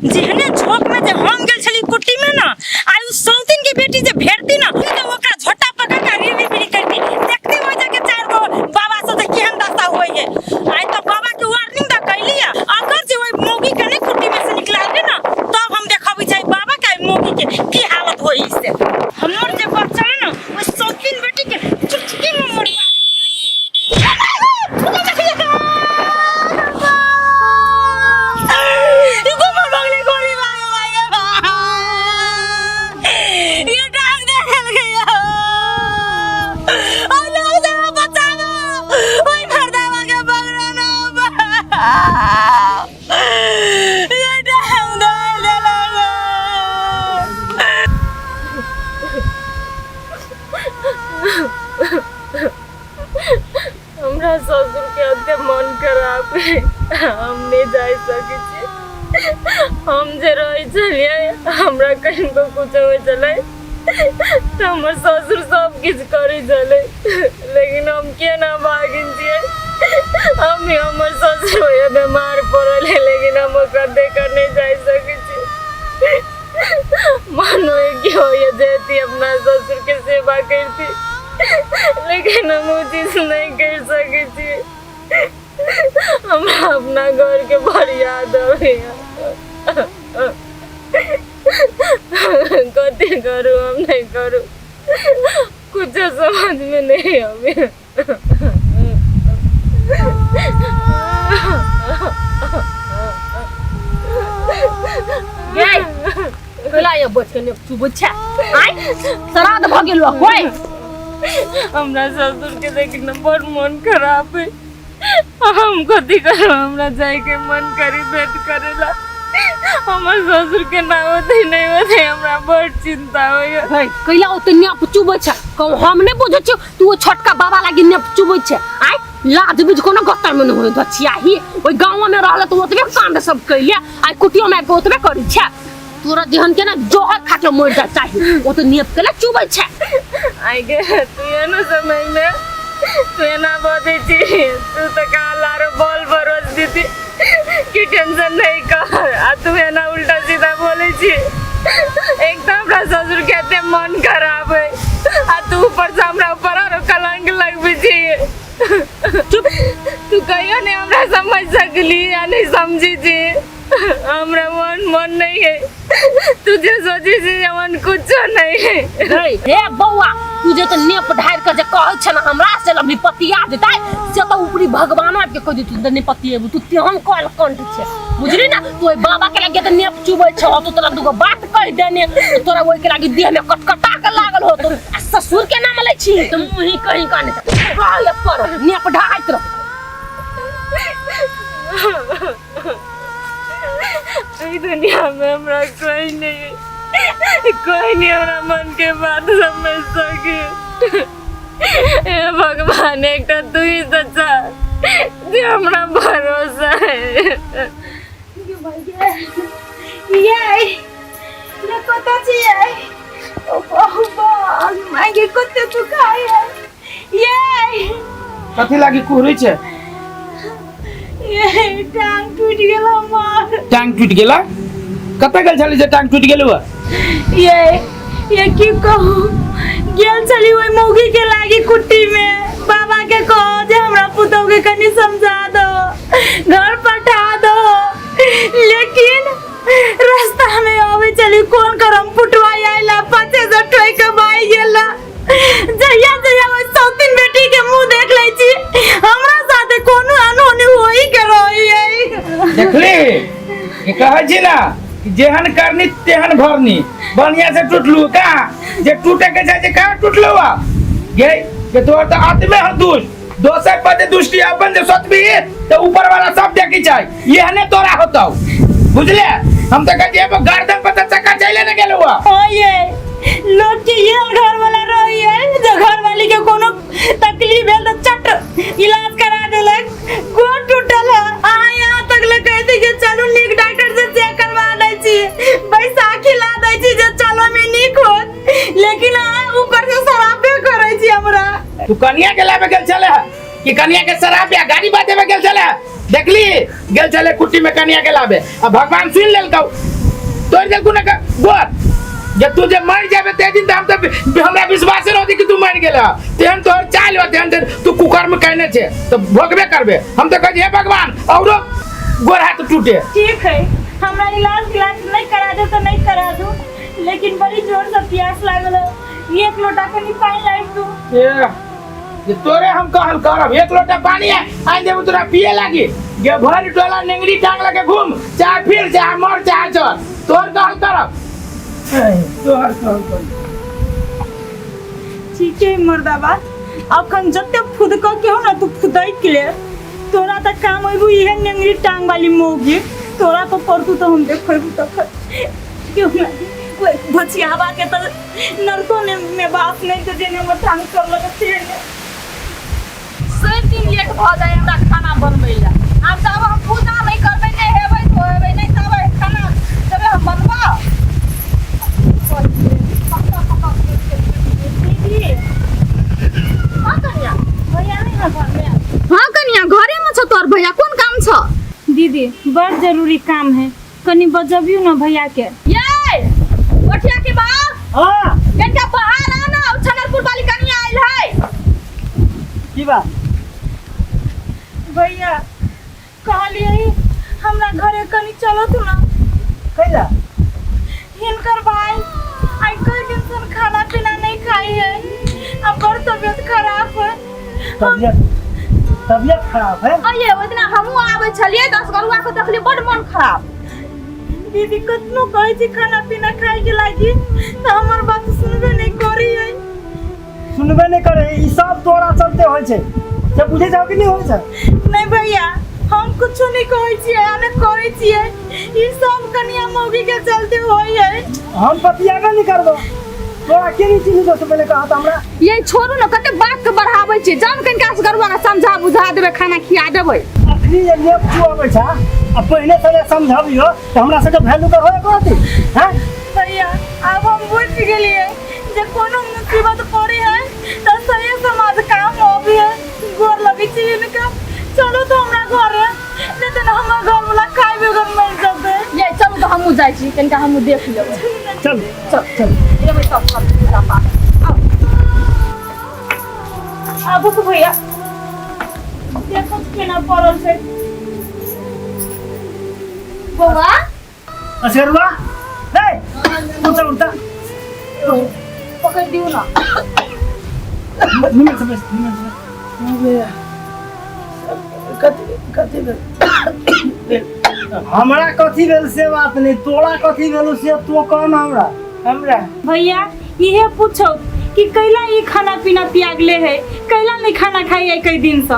जेहने झोंक में जे हम गेल छली कुट्टी में ना, आ उ सौतिन के बेटी जे भेटती ना, त ओकरा झोटा पकड़ के रीड़ी बीड़ी करती। देखती हो जाके चार गो बाबा से जे केहन दशा होई है। आइ त बाबा के वार्निंग द कैली है, अगर जे ओइ मौगी के नहीं कुट्टी में से निकला के ना, तब हम देखबै छै बाबा के मौगी के की हालत होई। से हमर जे बच्चा है ना, ओइ सौतिन बेटी के चुटकी में मरवा। हमरा ससुर के एते मन खराब है, हम नहीं जा सकै छी। हम जे रहै छलियै, हमरा कनिको कुछो होइ छलै तऽ हमर ससुर सब किछु करै छलै, लेकिन हम केना भागिन छियै। हम भी हमर ससुर होइए बीमार पड़ल है, लेकिन हम ओकरा देखऽ नहीं जा सकै छी। मन होइए कि होइए जैती अपना ससुर के सेवा करती, लेकिन हम ओ चीज नहीं कर सकै छी। हमरा अपना घर के बड़ याद अबैया। कथी करू हम, नहीं करू, कुछ समझ में नहीं अबैया। गै कैला ये बच के ने चुबै छै? आइ श्राद्ध भऽ गेल होय। हमरा ससुर के देख न बड़ मन खराब है। हम कथी करू? हमरा जाय के मन करी भेंट करेला, हमर ससुर के ना होते नहीं होते, हमरा बड़ चिंता होइए। है कैला ओते नेप चुबै छै? कहू, हम नहि बुझै छियौ, तू ओ छोटका बाबा लागी नेप चुबै छै। आइ लाज बुझ कोनो गत्तर में नहि होइत छियाही। ओहि गाँव में रहल तऽ ओतबे कांड सब कैले, आइ कुटियो में आबि कऽ ओतबे करै छै। तोरा जेहन के ना जहर खा के मरि जा चाही। ओ तऽ नेप के ने चुबै छै। आइ गे, तू एनो समय में तू एना बजै छी। तू तऽ कहाँ लारो बल भरोस दीदी कि टेंशन नहीं कर, आ तू एना उल्टा सीधा बोलै छी। एक तऽ हमरा ससुर के एते मन खराब है, आ तू ऊपर से हमरा ऊपर आरो कलंक लगबै छी। चुप, तू कहियो नहीं हमरा समझ सकली या नहीं समझी छी। हमरा मन मन नहीं है, तू जे सोची छी जे मन कुछो नहीं है। हे हे बौआ, तू जे तऽ नेप ढारि के जे कहै छै ने हमरा से लबली पतिया देतै, से तऽ ऊपरी भगवान आबि के कहि देतै तऽ नहि पतिएबू। तू तेहन कल कंठ छै, बुझली ना? तू ओहि बाबा के लगे तऽ नेप चुबै छौ, तू तोरा दूगो बात कहि देने तऽ तोरा ओहि के लागी देह में कटकटा के लागल होतो, आ ससुर के नाम लै छी तऽ मुँही कहीं काने रह पर नेप ढाइत रह। एहि दुनिया में हमरा कोई नहीं, कोई नहीं हमरा मन के बात समझ सके। हे भगवान, एकटा तू ही सच्चा जे हमरा भरोसा है। ये ये कतऽ छियै? ओ बाबा माय, कते दुखाय है ये। कथी लागी कुहरै छै? ये टांग टूटि गेल हमर। टांग टूटि गेला? कतऽ गेल छली जे टांग टूटि गेलौ? ये की कहू, गेल छली ओहि मौगी के लागी कुट्टी में। बाबा के कहो जे हमरा पुतोह के कनी समझा दो, घर पठा दो, लेकिन रास्ता में आवे चली कोन करम फुटवा आइला, पाछे से ठोक के बाई गेला। जहिया जहिया ओहि सौतीन बेटी के मुंह देख लै छी, हमरा साथे कोनो अनहोनी होई के रही है। देखली कि कहै छी ना कि जेहन करनी तेहन भरनी। बढ़िया से टूटलू का जे टूटे के छै जे कहाँ टूटलू आ गे के तोहर तऽ आत्मे हो दुष्ट, दोसर पर जे दुष्टि अपन जे सोचबी तऽ ऊपर वाला सब देखी छै, एहने तोरा होतौ, बुझले? हम तऽ कहै छी एगो गर्दन पर तऽ चक्का चले ने गेलौ आ। ओए लोग के ये घर वाला रही है जो घर वाली के कोनो तकलीफ भेल तऽ चट इलाज करा देलक। गोड़ टूटल है, अहाँ यहाँ तक ले कह दी कि चलू नीक डॉक्टर से चेक करवा दै छी, बैसाखी ला दै छी जे चलो में नीक होत, लेकिन अहाँ ऊपर से शराबे करै छी हमरा। तू कनिया के लाबे गेल छले है कि कनिया के शराब या गाड़ी बाजे में गेल छले है? देखली गेल छले कुट्टी में कनिया के लाबे, आ भगवान सुन लेलकौ। तोड़ देलकू ना गोर जे तू जे मर जाबे ते दिन त हम त हमरा विश्वास रहती कि तू मर गेल तेहन तोहर चाल हो तेहन तेहन तू कुकर्म कहने छे तो भोगबे करबे। हम तो कहे हे भगवान औरो गोर हाथ टूटे। ठीक है, हमरा इलाज इलाज नहीं करा दो तो नहीं करा दो, लेकिन बड़ी जोर से प्यास लागल है, एक लोटा कनी पानी लाई तू। ए, ये तोरे हम कहल करब एक लोटा पानी है आइन देबो तोरा पिए लागी गे भर टोला नेंगरी टांग लगे घूम चाहे फिर चाहे मर चाहे चल तोर कहल करब। तोहर कहल करब। ठीक है मर्दाबा, अखन जते फुदक के हो ना तू फुदक ले, तोरा त काम होइबू इहे नेंगरी टांग वाली मौगी, तोरा तो परतू तो हम देखबू तखन क्यों ना ओइ भचियावा के त नरको ने में बाप नहीं तो जेने हमर टांग कर लगे से ने। सब दिन लेट भऽ जाय हमरा खाना बनबै लए। आब तऽ आब हम पूजा नहि करबै, नहि हेबै धोएबै, नहि तबै खाना देबै हम बनबऽ। दीदी हाँ कनिया, भैया नहीं है घर में? हाँ कनिया घरे में छौ तोहर भैया, कोन काम छौ? दीदी बड़ जरूरी काम है, कनी बजबियो ना भैया के। ये गोठिया के बाप, हाँ कनिका बाहर आ ना, छनरपुर वाली कनिया आयल है। की बात? भैया कहलिए हमरा घरे कनी चलो तू ना। कैला? हिनकर भाई आई कई दिन से खाना पीना नहीं खाई है, अब बड़ तबीयत खराब है। तबीयत तबीयत खराब है? अये ओहि दिना हमहूँ आबै छलियै दस गरुआ के देखलियै बड़ मन खराब। दीदी कतनो कहै छी खाना पीना खाए के लागी तो हमर बात सुनबे नहीं करी है। सुनबे नहीं करे, ई सब तोरा चलते होय छै, से बुझे जाओ कि नहीं होय छै? नहीं भैया हम कुछो नहीं कहै छियै आ नहीं करै छियै, ई सब कनिया मौगी के चलते होय है। हम पतियाबे नहीं करबो, तोरा के नहीं चिन्ह दो से पहले कहा त हमरा। ये छोड़ू ना कते बात के बढ़ाबै छी, जान कनिका से गरुआ के समझा बुझा देबै, खाना खिया देबै। अखनी जे नेप चुआबै छा आ पहिले से जे समझाबियो त हमरा सबके वैल्यू कर होय कहती हैं? भैया अब हम बुझ गेलियै जे कोनो मुसीबत पड़ी है तो सही समाज काम अभी है। गोर लगै छी हिनका, चलो तो हमरा घरे, नहीं तो हमर घर वाला खाइ बेगर मर जेतै। ये चलू तऽ हमहूँ जाइ छी, कनिका हमहूँ देख लेबै। चल चल चल एबै सब सब पूजा पाठ। आबू तो भैया देखो केना पड़ल छै। बौआ असगरुआ हे उठा उठा पकड़ दियौ ना। निमन से बस, निमन से बस। कथी कथी भेल? हमरा कथी भेल से बात नहीं, तोरा कथी भेल से तो कह ना हमरा। हमरा भैया इहे पूछो कि कैला ई खाना पीना त्यागले है, कैला नहीं खाना खाई है कई दिन से?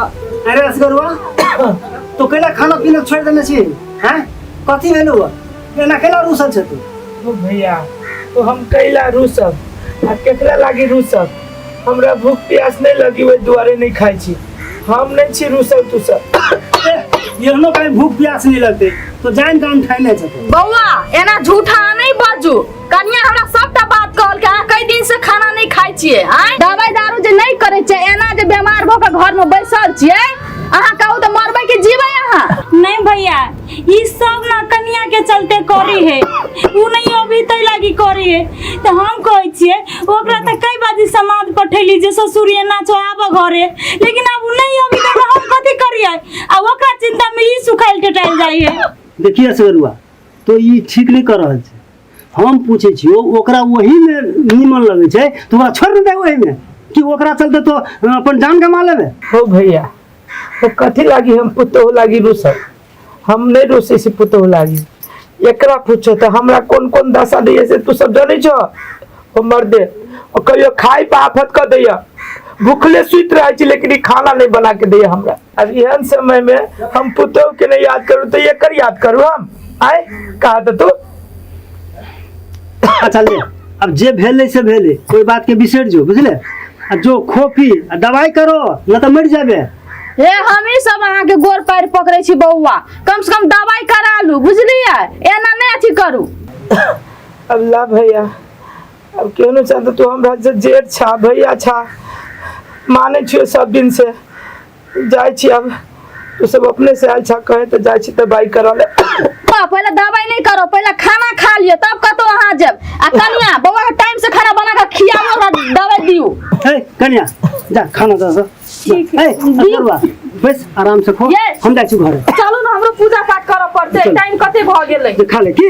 अरे असगरुआ तो कैला खाना पीना छोड़ देने छी हैं? कथी भेल हुआ एना कैला रूसल छे तू? ओ भैया तो हम कैला रूसब आ केकरा लागी रूसब? हमरा भूख प्यास नहीं लगी ओहि दुआरे नहीं खाई छी, हम नहीं छी रूसल तू सब। एहनो कहीं भूख प्यास नहीं लगते तो जान काम ठाने छे तू। बौआ एना झूठा नहीं बाजू, कनिया हमरा सबटा बात कहल के अहाँ कई दिन से खाना नहीं खाइ छियै, आँय दवाई दारू जे नहीं करै छियै, एना जे बीमार भऽ के घर में बैसल छियै, अहाँ कहू तऽ मरबै कि जीबै अहाँ? नहीं भैया ई सब ना कनिया के चलते करी है, उ नहीं अभी तै लागी करी है। तो हम कहै छियै ओकरा तऽ कई बाजी समाज पठैली जे ससुर एना छौ आब घरे, लेकिन अब उ नहीं अभी तक हम कथी करियै? आ ओकरा चिंता में ई सुखाइल टेटाइल जाइ है। देखिए असगरुआ तो ई ठीक नहीं कर रहल छै। हम पूछै छियौ ओकरा वही में निमन लगै छै तो ओकरा छोड़ ने दे वही में, कि ओकरा चलते तो अपन जान गमा लेबे? हो भैया तो कथी लागी हम पुतोहु लागी रूसब? हम नहीं रूसै छी पुतोहु लागी। एकरा पूछो तो हमरा कोन कोन दशा दैये से तू सब जानै छो? ओ मर्दे ओ कहियो खाइ पर आफत कऽ दैया, भूखले सुति रहै छी लेकिन ई खाना नहीं बना के दैया हमरा। अब एहन समय में हम पुतोहु के नहीं याद करू तो एकर याद करू हम? आय कहा तो तू। अच्छा ले अब जे भेलै से भेलै, कोई बात के बिसरि जो बुझले, आ जो खो पी आ दवाई करो न तऽ मरि जाबे। हे हमही सब अहाँके गोर पैर पकड़ै छी बौआ, कम से कम दवाई करा लू बुझलियै, एना नहि अथी करू। अब ला भैया अब केहनो चाहते तू हमरा से जेठ छा भैया छा, मानै छियो सब दिन से जाइ छी। अब तू सब अपने से आयल छा कहे तो जाइ छी दवाई करा ले। पहिले दवाई नहीं करो, पहिले खाना खा लिअ तब कनिया बौआ के टाइम से खाना बना के खियाओ ओकरा दवाई दियो। ए कन्या जा खाना दे दो। ए असगरुआ बस आराम से खो। ये। हम जाइ छी घरे। चलू ने हमरो पूजा पाठ करऽ पड़तै। चलू। टाइम कते भऽ गेलै। जे खा ले के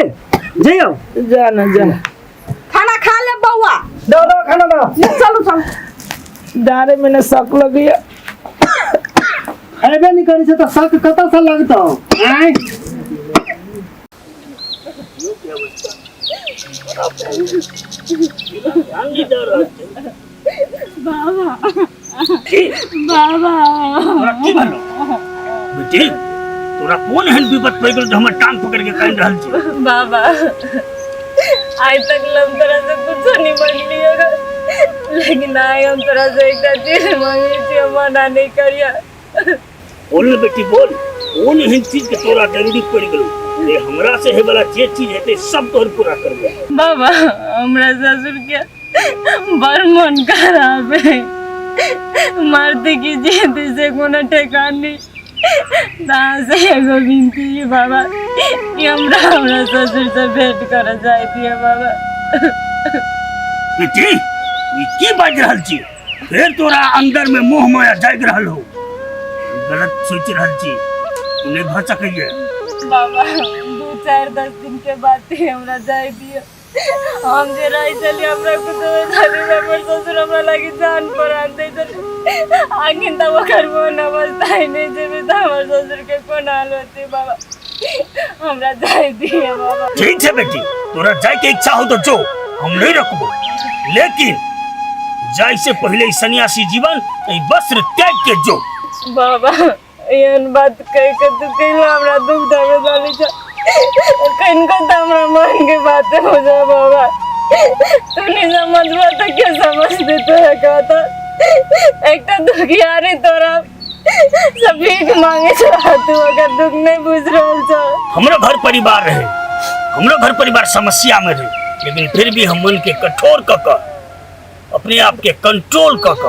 जइयो। जा ना जा। खाना खा ले बौआ। दो दो खाना दो। चलू चलू। डारे में ने शक लगैया। खैबे नहीं करै छै तऽ शक कतऽ से लगतौ? आँय तोरा की भेलो बेटी? तोरा कोन एहन विपत पड़ि गेल जे हमर टांग पकड़ि के कानि रहल छी? बाबा आइ तक हम तोरा से कुछो नहीं मांगलियो, लेकिन आइ हम तोरा से एकटा चीज मांगे छियो, मना नहीं करिया। बोल ने बेटी बोल, कोन एहन चीज के तोरा जरूरी पड़ि गेलो जे हमरा से हे वाला जे चीज हेतै सब तोहर पूरा करबै? बाबा हमरा ससुर के बड़ मन खराब है, मारते की जेते से कोनो ठेकान नहीं। से एगो विनती है बाबा कि हमरा हमरा ससुर से भेंट कर जाए दिए बाबा। बेटी ई की बाजि रहल छी? फेर तोरा अंदर में मोह माया जागि रहल हो, गलत सोचि रहल छी, ई नहीं भऽ सकैए। बाबा 2-4-10 दिन के बाद ही हमरा जाए दिए। हम जे रही चली हमरा कुछ छली, हमर ससुर हमरा लागी जान प्राण दै छली, आखिन तऽ ओकर मोन अवस्था ही नहीं जेबे तऽ हमर ससुर के कोन हाल होते बाबा, हमरा जाए दिए बाबा। ठीक छै बेटी, तोरा जाय के इच्छा हो तो जो, हम नहीं रखबो, लेकिन जाय से पहले ई सन्यासी जीवन ई वस्त्र त्याग के जो। बाबा एहन बात कह के तू कैला हमरा दुख दावे डाली छ, कनिको तऽ हमरा मन के बात हो जा बाबा, तू नहीं समझबा तऽ के समझ देते है कहता एकटा दुखियारी तोरा सब भीख मांगे छ, तू अगर दुख नहीं बुझ रहल छ। हमरो घर परिवार रहे, हमरो घर परिवार समस्या में रहे, लेकिन फिर भी हम मन के कठोर क क अपने आप के कंट्रोल क क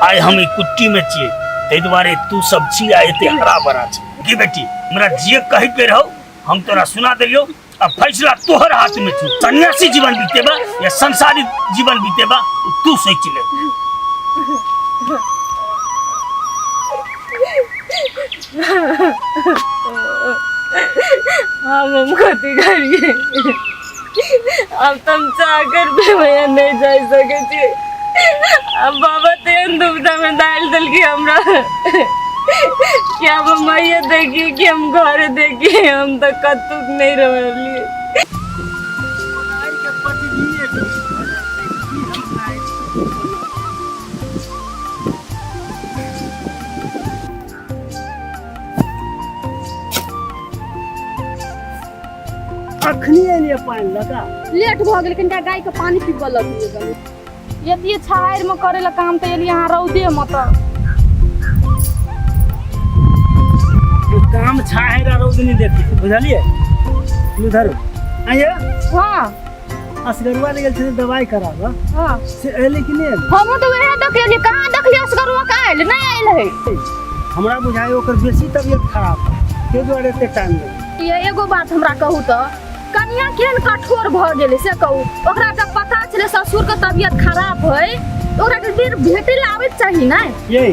आइ हम ई कुट्टी में छियै, ताहि दुआरे तू सब छी आ एते हरा भरा छै। की बेटी हमरा जे कहे के रहो हम तोरा सुना देलियौ, अब फैसला तोहर हाथ में छौ, सन्यासी जीवन बीतेबा या संसारिक जीवन बीतेबा तू सोच ले। हम कथी करिए अब तुम चाकर भी भैया नहीं जा सके छी। अब बाबा तेहन दुविधा में डाल दिल हमरा कि अब मैया देखिए कि हम घर देखिए, हम तो कतुक नहीं रहलिए। अखनी एलियै पानि लगा लेट भऽ गेल, कनिटा गाय के पानी पीबऽ लगलियै कनि। यदि छाहरि में करे ला काम तऽ एलियै अहाँ रौदे में तऽ काम छाहरि आ रौद नहीं देखै छै, बुझलियै? उधर आइए। हाँ असगरुआ ले गेल छलै दवाई कराबऽ। हाँ से एलै कि नहि एलै? हमहूँ तऽ वएह देखलियै, कहाँ देखलियै असगरुआ के आयल नहि आयल है। हमरा बुझाइ ओकर बेसी तबियत खराब है, ताहि दुआरे एते टाइम लगै। ये एगो बात हमरा कहू तऽ कनिया केहन कठोर भऽ गेलै से कहू। ओकरा जब पता छलै ससुर के तबियत खराब है तऽ ओकरा के बेर भेटै लए आबैके चाही ने। ये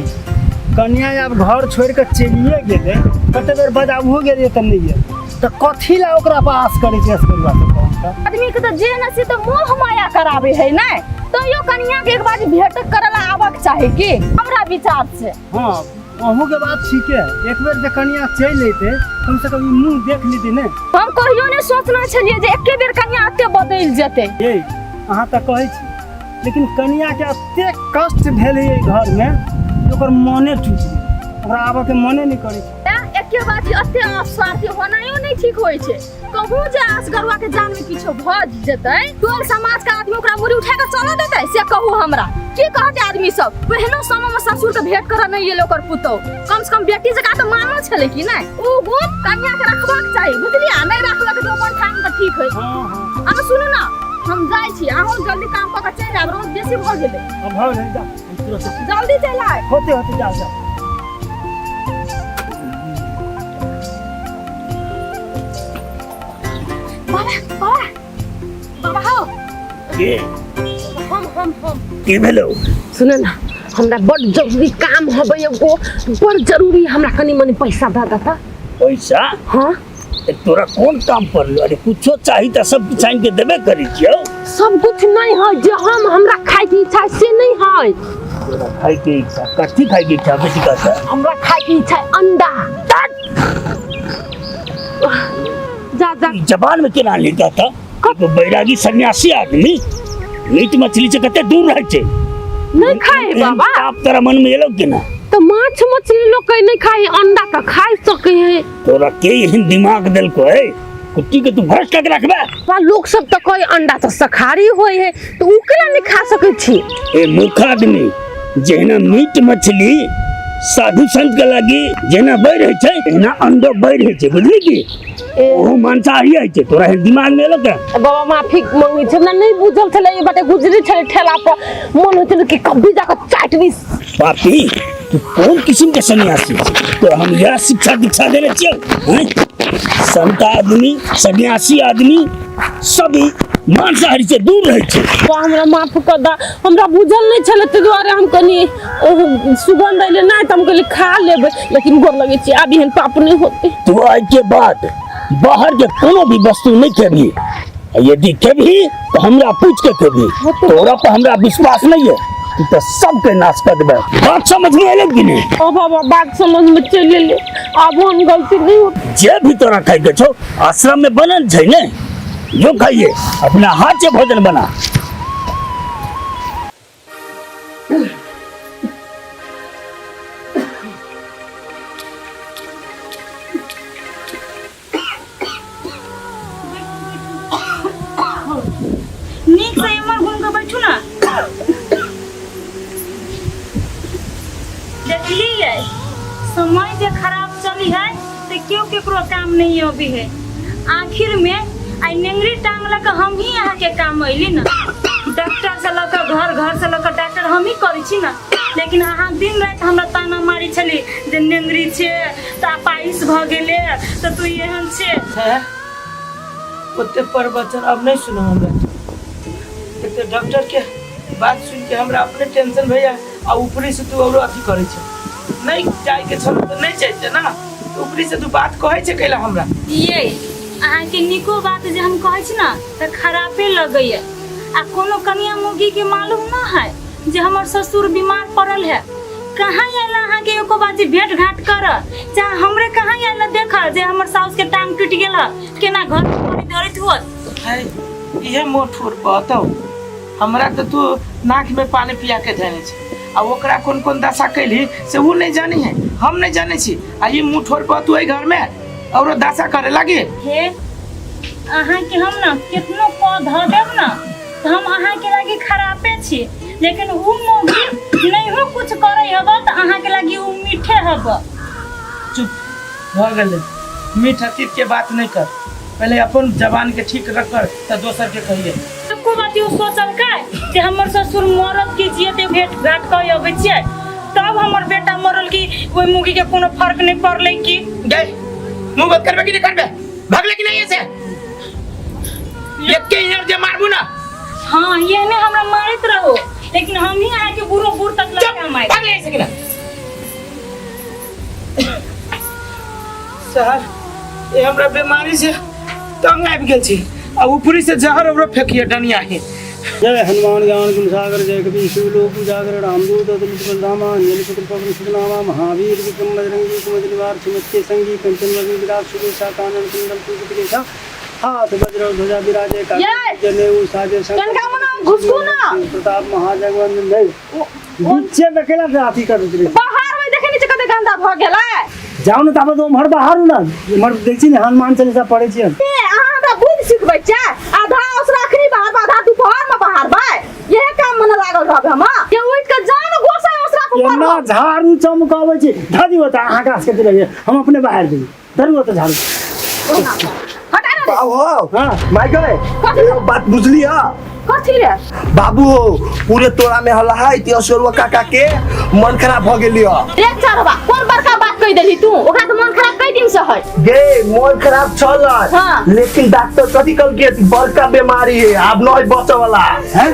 कनिया आब घर छोड़ि कऽ चलिए गेलै, कते बेर बजाबहो गेलियै तऽ नहि गेल, तऽ कथी लए ओकरा पर आस करै छै असगरुआ के कहू तऽ? आदमी के तऽ जे ने से तऽ मोह माया कराबै है ने, तैयो कनिया के एक बार भेंट करे ला आबक चाही की हमरा विचार से। हाँ अहूँ के बात ठीके है, एक बेर जे कनिया चलि अयतै कम से कम ई मुँह देख लेतै ने। हम कहियो नहि सोचने छलियै जे एके बेर कनिया एते बदलि जेतै। ये अहाँ तऽ कहै छी, लेकिन कनिया के एते कष्ट भेल है एहि घर में जे ओकर मने टूटि गेल, ओकरा आबऽ के मने नहि करै छै। तैं एके बात एते स्वार्थी होनाइयो नहि ठीक होइ छै। कहूँ जे असगरुआ के जान में किछो भऽ जेतै, टोल समाज के आदमी ओकरा मुड़ी उठा के चलऽ देतै से कहू हमरा की कहतै आदमी सब? ओहनो समय में ससुर के भेंट करऽ नहि एलै ओकर पुतोहु, कम से कम बेटी जकाँ तऽ मानल छलै कि नहि? ओ गुण कन्या के रखबाक चाही, बुझलियै? आ नहि रखलक तऽ अपन ठाम तऽ ठीक है। हाँ, हाँ। आ सुनू ना, हम जाइ छी, अहूँ जल्दी काम कऽ के चलि आयब, रौद बेसी भऽ गेलै। अब भऽ गेलै, जा, हम तुरंत जल्दी चलि आयब। होते होते जाओ जाओ। बाबा बाबा बाबा हो, के हम हम हम की भेलो? सुन ना, हमरा बड़ जरूरी काम हबै एगो, बड़ जरूरी, हमरा कनी मनी पैसा दऽ देता। पैसा? हाँ। ए, तोरा कोन काम पड़लो? अरे कुछो चाही तऽ सब किछु आनि के देबे करै छियौ। सब कुछ नहीं है, जे हम हमरा खाए के इच्छा है से नहीं है। तोरा खाए के इच्छा? कथी खाए के इच्छा बेटी का? हमरा खाए के इच्छा है अंडा। जा जा। ई जबान में केना लेता था? एगो बैरागी सन्यासी आदमी मीट मछली से कते दूर रहै छै। नहीं खाए एहन बाबा। पाप तोरा मन में एलो केना? तो माछ मछली लोग के नहीं खाए, अंडा तो खाए सके है। तोरा के एहन दिमाग देलको है? कुत्ती के तू भ्रष्ट करके रखबे। बा लोग सब तो कहे अंडा तो शाकाहारी होय है, तो उ केना नहीं खा सके छी? ए मूर्ख आदमी, जहिना मीट मछली साधु संत के लागी जेना बढ़ रहै छै, तहिना अंडो बढ़ रहै छै, बुझली की? ओहो मांसाहारी होइ छै। तोरा एहन दिमाग में एलो के? बाबा माफी मांगे छी, हमरा नहीं बुझल छलै, ई बाटे गुजरी छलै ठेला पर, मन होइत छलै कि कभी जाके चाटि दी। पापी, तू कोन किस्म के सन्यासी छी? तो हम यह शिक्षा दीक्षा देने छियौ हैं? संत आदमी, सन्यासी आदमी सब ई मांसाहारी से दूर रहै छै। बाबा हमरा माफ कर दा, हमरा बुझल नहीं छलै, ताहि दुआरे हम कनी सुगंध अयलै नहि तऽ हम कहली खा लेबै, लेकिन गोर लगै छी, आब एहन पाप नहीं होतै। तू आइ के बाद बाहर के कोनो भी वस्तु नहीं खेबही, आ यदि खेबही तो हमरा पूछ के खेबही। तोरा पर हमरा विश्वास नहीं है, तू तो सबके नाश कर देबे। बात समझ में एलै कि नहीं? ओ बाबा बात समझ में चलि एलै, आब हम गलती नहीं होतै। जे भी तोरा खाइ के छौ आश्रम में बनल छै ने, जो खाइए अपना हाथ से भोजन बना। नीक से एम्हर घूम के बैठू ना। देखलियै समय जे खराब चली है तऽ केओ केकरो काम नहीं अबी है। आखिर में आई नेंगरी टांग लऽ कऽ हम ही अहाँके काम अयली ना। डॉक्टर से लऽ कऽ घर, घर से लऽ कऽ डॉक्टर हम ही करै छी ना, लेकिन अहाँ दिन राति हमरा ताना मारै छली जे नेंगरी छै तऽ अपाहिज भऽ गेलै तऽ तू एहन छै। है ओते प्रवचन अब नहीं सुनो हमरा। एक तो डॉक्टर के बात सुन के हमरा अपने टेंशन भैया, आ ऊपरी से तू औरो अथी करै छै। नहीं जाय के छल तऽ नहीं जाइते ना, ऊपरी से तू बात कहै छै कैला हमरा? ये अहाँके नीको बात जे हम कहै छी ना तऽ खरापे लगैया। आ कोनो कनिया मुगी के मालूम ना है जे हमर ससुर बीमार पड़ल है। कहाँ आयल अहाँके एको बात जे भेंट घाट कर, चाहे हमरे कहाँ आयल देख जे हमर साउस के टांग टूटि गेल है, केना घर में धरैत होत। है इहे मोर ठोर बताओ हमरा तो तू नाक में पानी पिया के जाने छी, आ ओकरा कोन कोन दशा कैली से उ नहीं जानी है, हम नहीं जाने छी। आ ई मुँह ठोर पर तू एहि घर में और दशा करे लागी। हे अहाँ के हम ना कितनो कह धऽ देब ना तऽ हम अहाँ के लागी खरापे छी, लेकिन उ मौगी नहीं हो कुछ करे हब तऽ अहाँ के लागी उ मीठे हब। चुप भऽ गेलै, मीठ अतीत के बात नहीं कर, पहले अपन जबान के ठीक रख कर तऽ दोसर के कहिए। एको बात you सोचलकै जे हमर ससुर मरत कि जियते भेंट घाट कऽ अबै छियै, तब हमर बेटा मरल कि ओहि मुगी के कोनो फर्क नहीं पड़लै कि? गए मुंह बंद करबे कि नहीं करबे? भगले कि नहीं ऐसे? एके इधर जे मारबू ना। हाँ ये ने हमरा मारैत रहो, लेकिन हम ही अहाँ के बुढ़ो बूढ़ तक लगा मार। भगले ऐसे कि ना? सर ये हमरा बीमारी से तंग आबि गेल छी, आ ऊपरी से जहर ओकरो फेकिए डनिया ही। जय हनुमान ज्ञान गुण सागर, जय कपीश लोक उजागर, रामदूत अतुलित बलधामा, अंजनी पुत्र पवन सुतनामा, महावीर विक्रम बजरंगी, कुमति निवार सुमति के संगी, कंचन वदन विराज सुरेशा, कानन कुंडल कुंचित केशा, हाथ वज्र और ध्वजा विराजे, ये! जनेऊ साजे शंकर, कनका मना घुसकू ना। प्रताप महाजगवंदन। जय बीचे में केला से अथी कर देते। बाहर में देखे नीचे कते गंदा भ गेलै। जाओ ना ताबे तो उम्हर बाहर ना, उम्हर देखै छी ने हनुमान चालीसा पढ़ै छी। ए अहाँ हमरा बुद्धि सिखबै छै, आधा ओसरा अखनी बाहर आधा दुपहर में बाहर बाय, यहे काम में लागल रहब हम। के उठ के जान गोसाई ओसरा पर एना झाड़ू चमकाबै छी, धरी होता अहाँ गाछ के दिलैये, हम अपने बाहर दी, धरू होता झाड़ू। हटा ना रे। बाबू हो। हाँ। माय गए, एगो बात बुझली हा? कथी रे? बाबू हो, पूरे तोरा में हल्ला है, ते असोरवा काका के मन खराब भ गेली ह। रे चरवा, कोन बड़का बात कहि देली तू ओकरा तऽ मन खराब कई दिन से है गे मोन खराब छल हाँ। लेकिन डॉक्टर कथी कहलकै कि बड़का बीमारी है आब नहीं बचे वाला हैं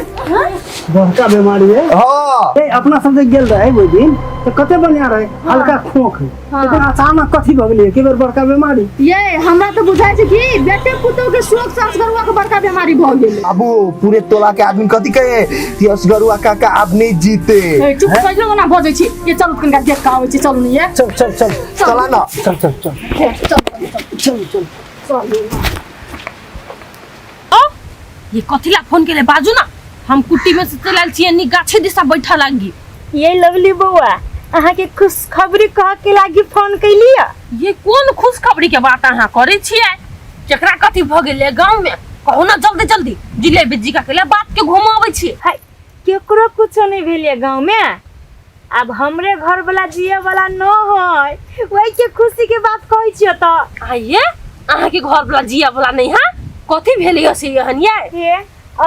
बड़का बीमारी है हाँ ए अपना सब जे गेल रहे ओहि दिन तऽ कते बढ़िया रहे हल्का खोंख लेकिन अचानक कथी भऽ गेलै के बेर बड़का बीमारी ये हमरा तऽ बुझाइ छै कि बेटे पुतोह के शोक से असगरुआ के बड़का बीमारी भऽ गेलै बाबू पूरे टोला के आदमी कथी कहे कि असगरुआ काका आब नहीं जीते ए, चुप कहियो ना बजै छी ये चलू कनिका देख के आबै छी चलू ने ये चल चल चल चला ना चल चल चल चल चल चल चल ओ ये कथी ला फोन केले बाजू ना हम कुट्टी में से चलि आयल छियै नी गाछे दिशा बैठा लागी ये लवली बौआ अहाँके खुशखबरी कह के लागी फोन कैलियै ये कोन खुशखबरी के बात अहाँ करै छियै केकरा कथी भऽ गेलै गाँव में कहू ना जल्दी जल्दी जिलेबी जी का केले बात के घुमाबै छियै हाय केकरो कुछो नहीं भेलियै गाँव में आब हमरे घर वाला जिए वाला न है वही के खुशी के बात कहै छियै तऽ आइए अहाँके घर वाला जिया वाला नहीं है कथी भेलै से एहन ये हे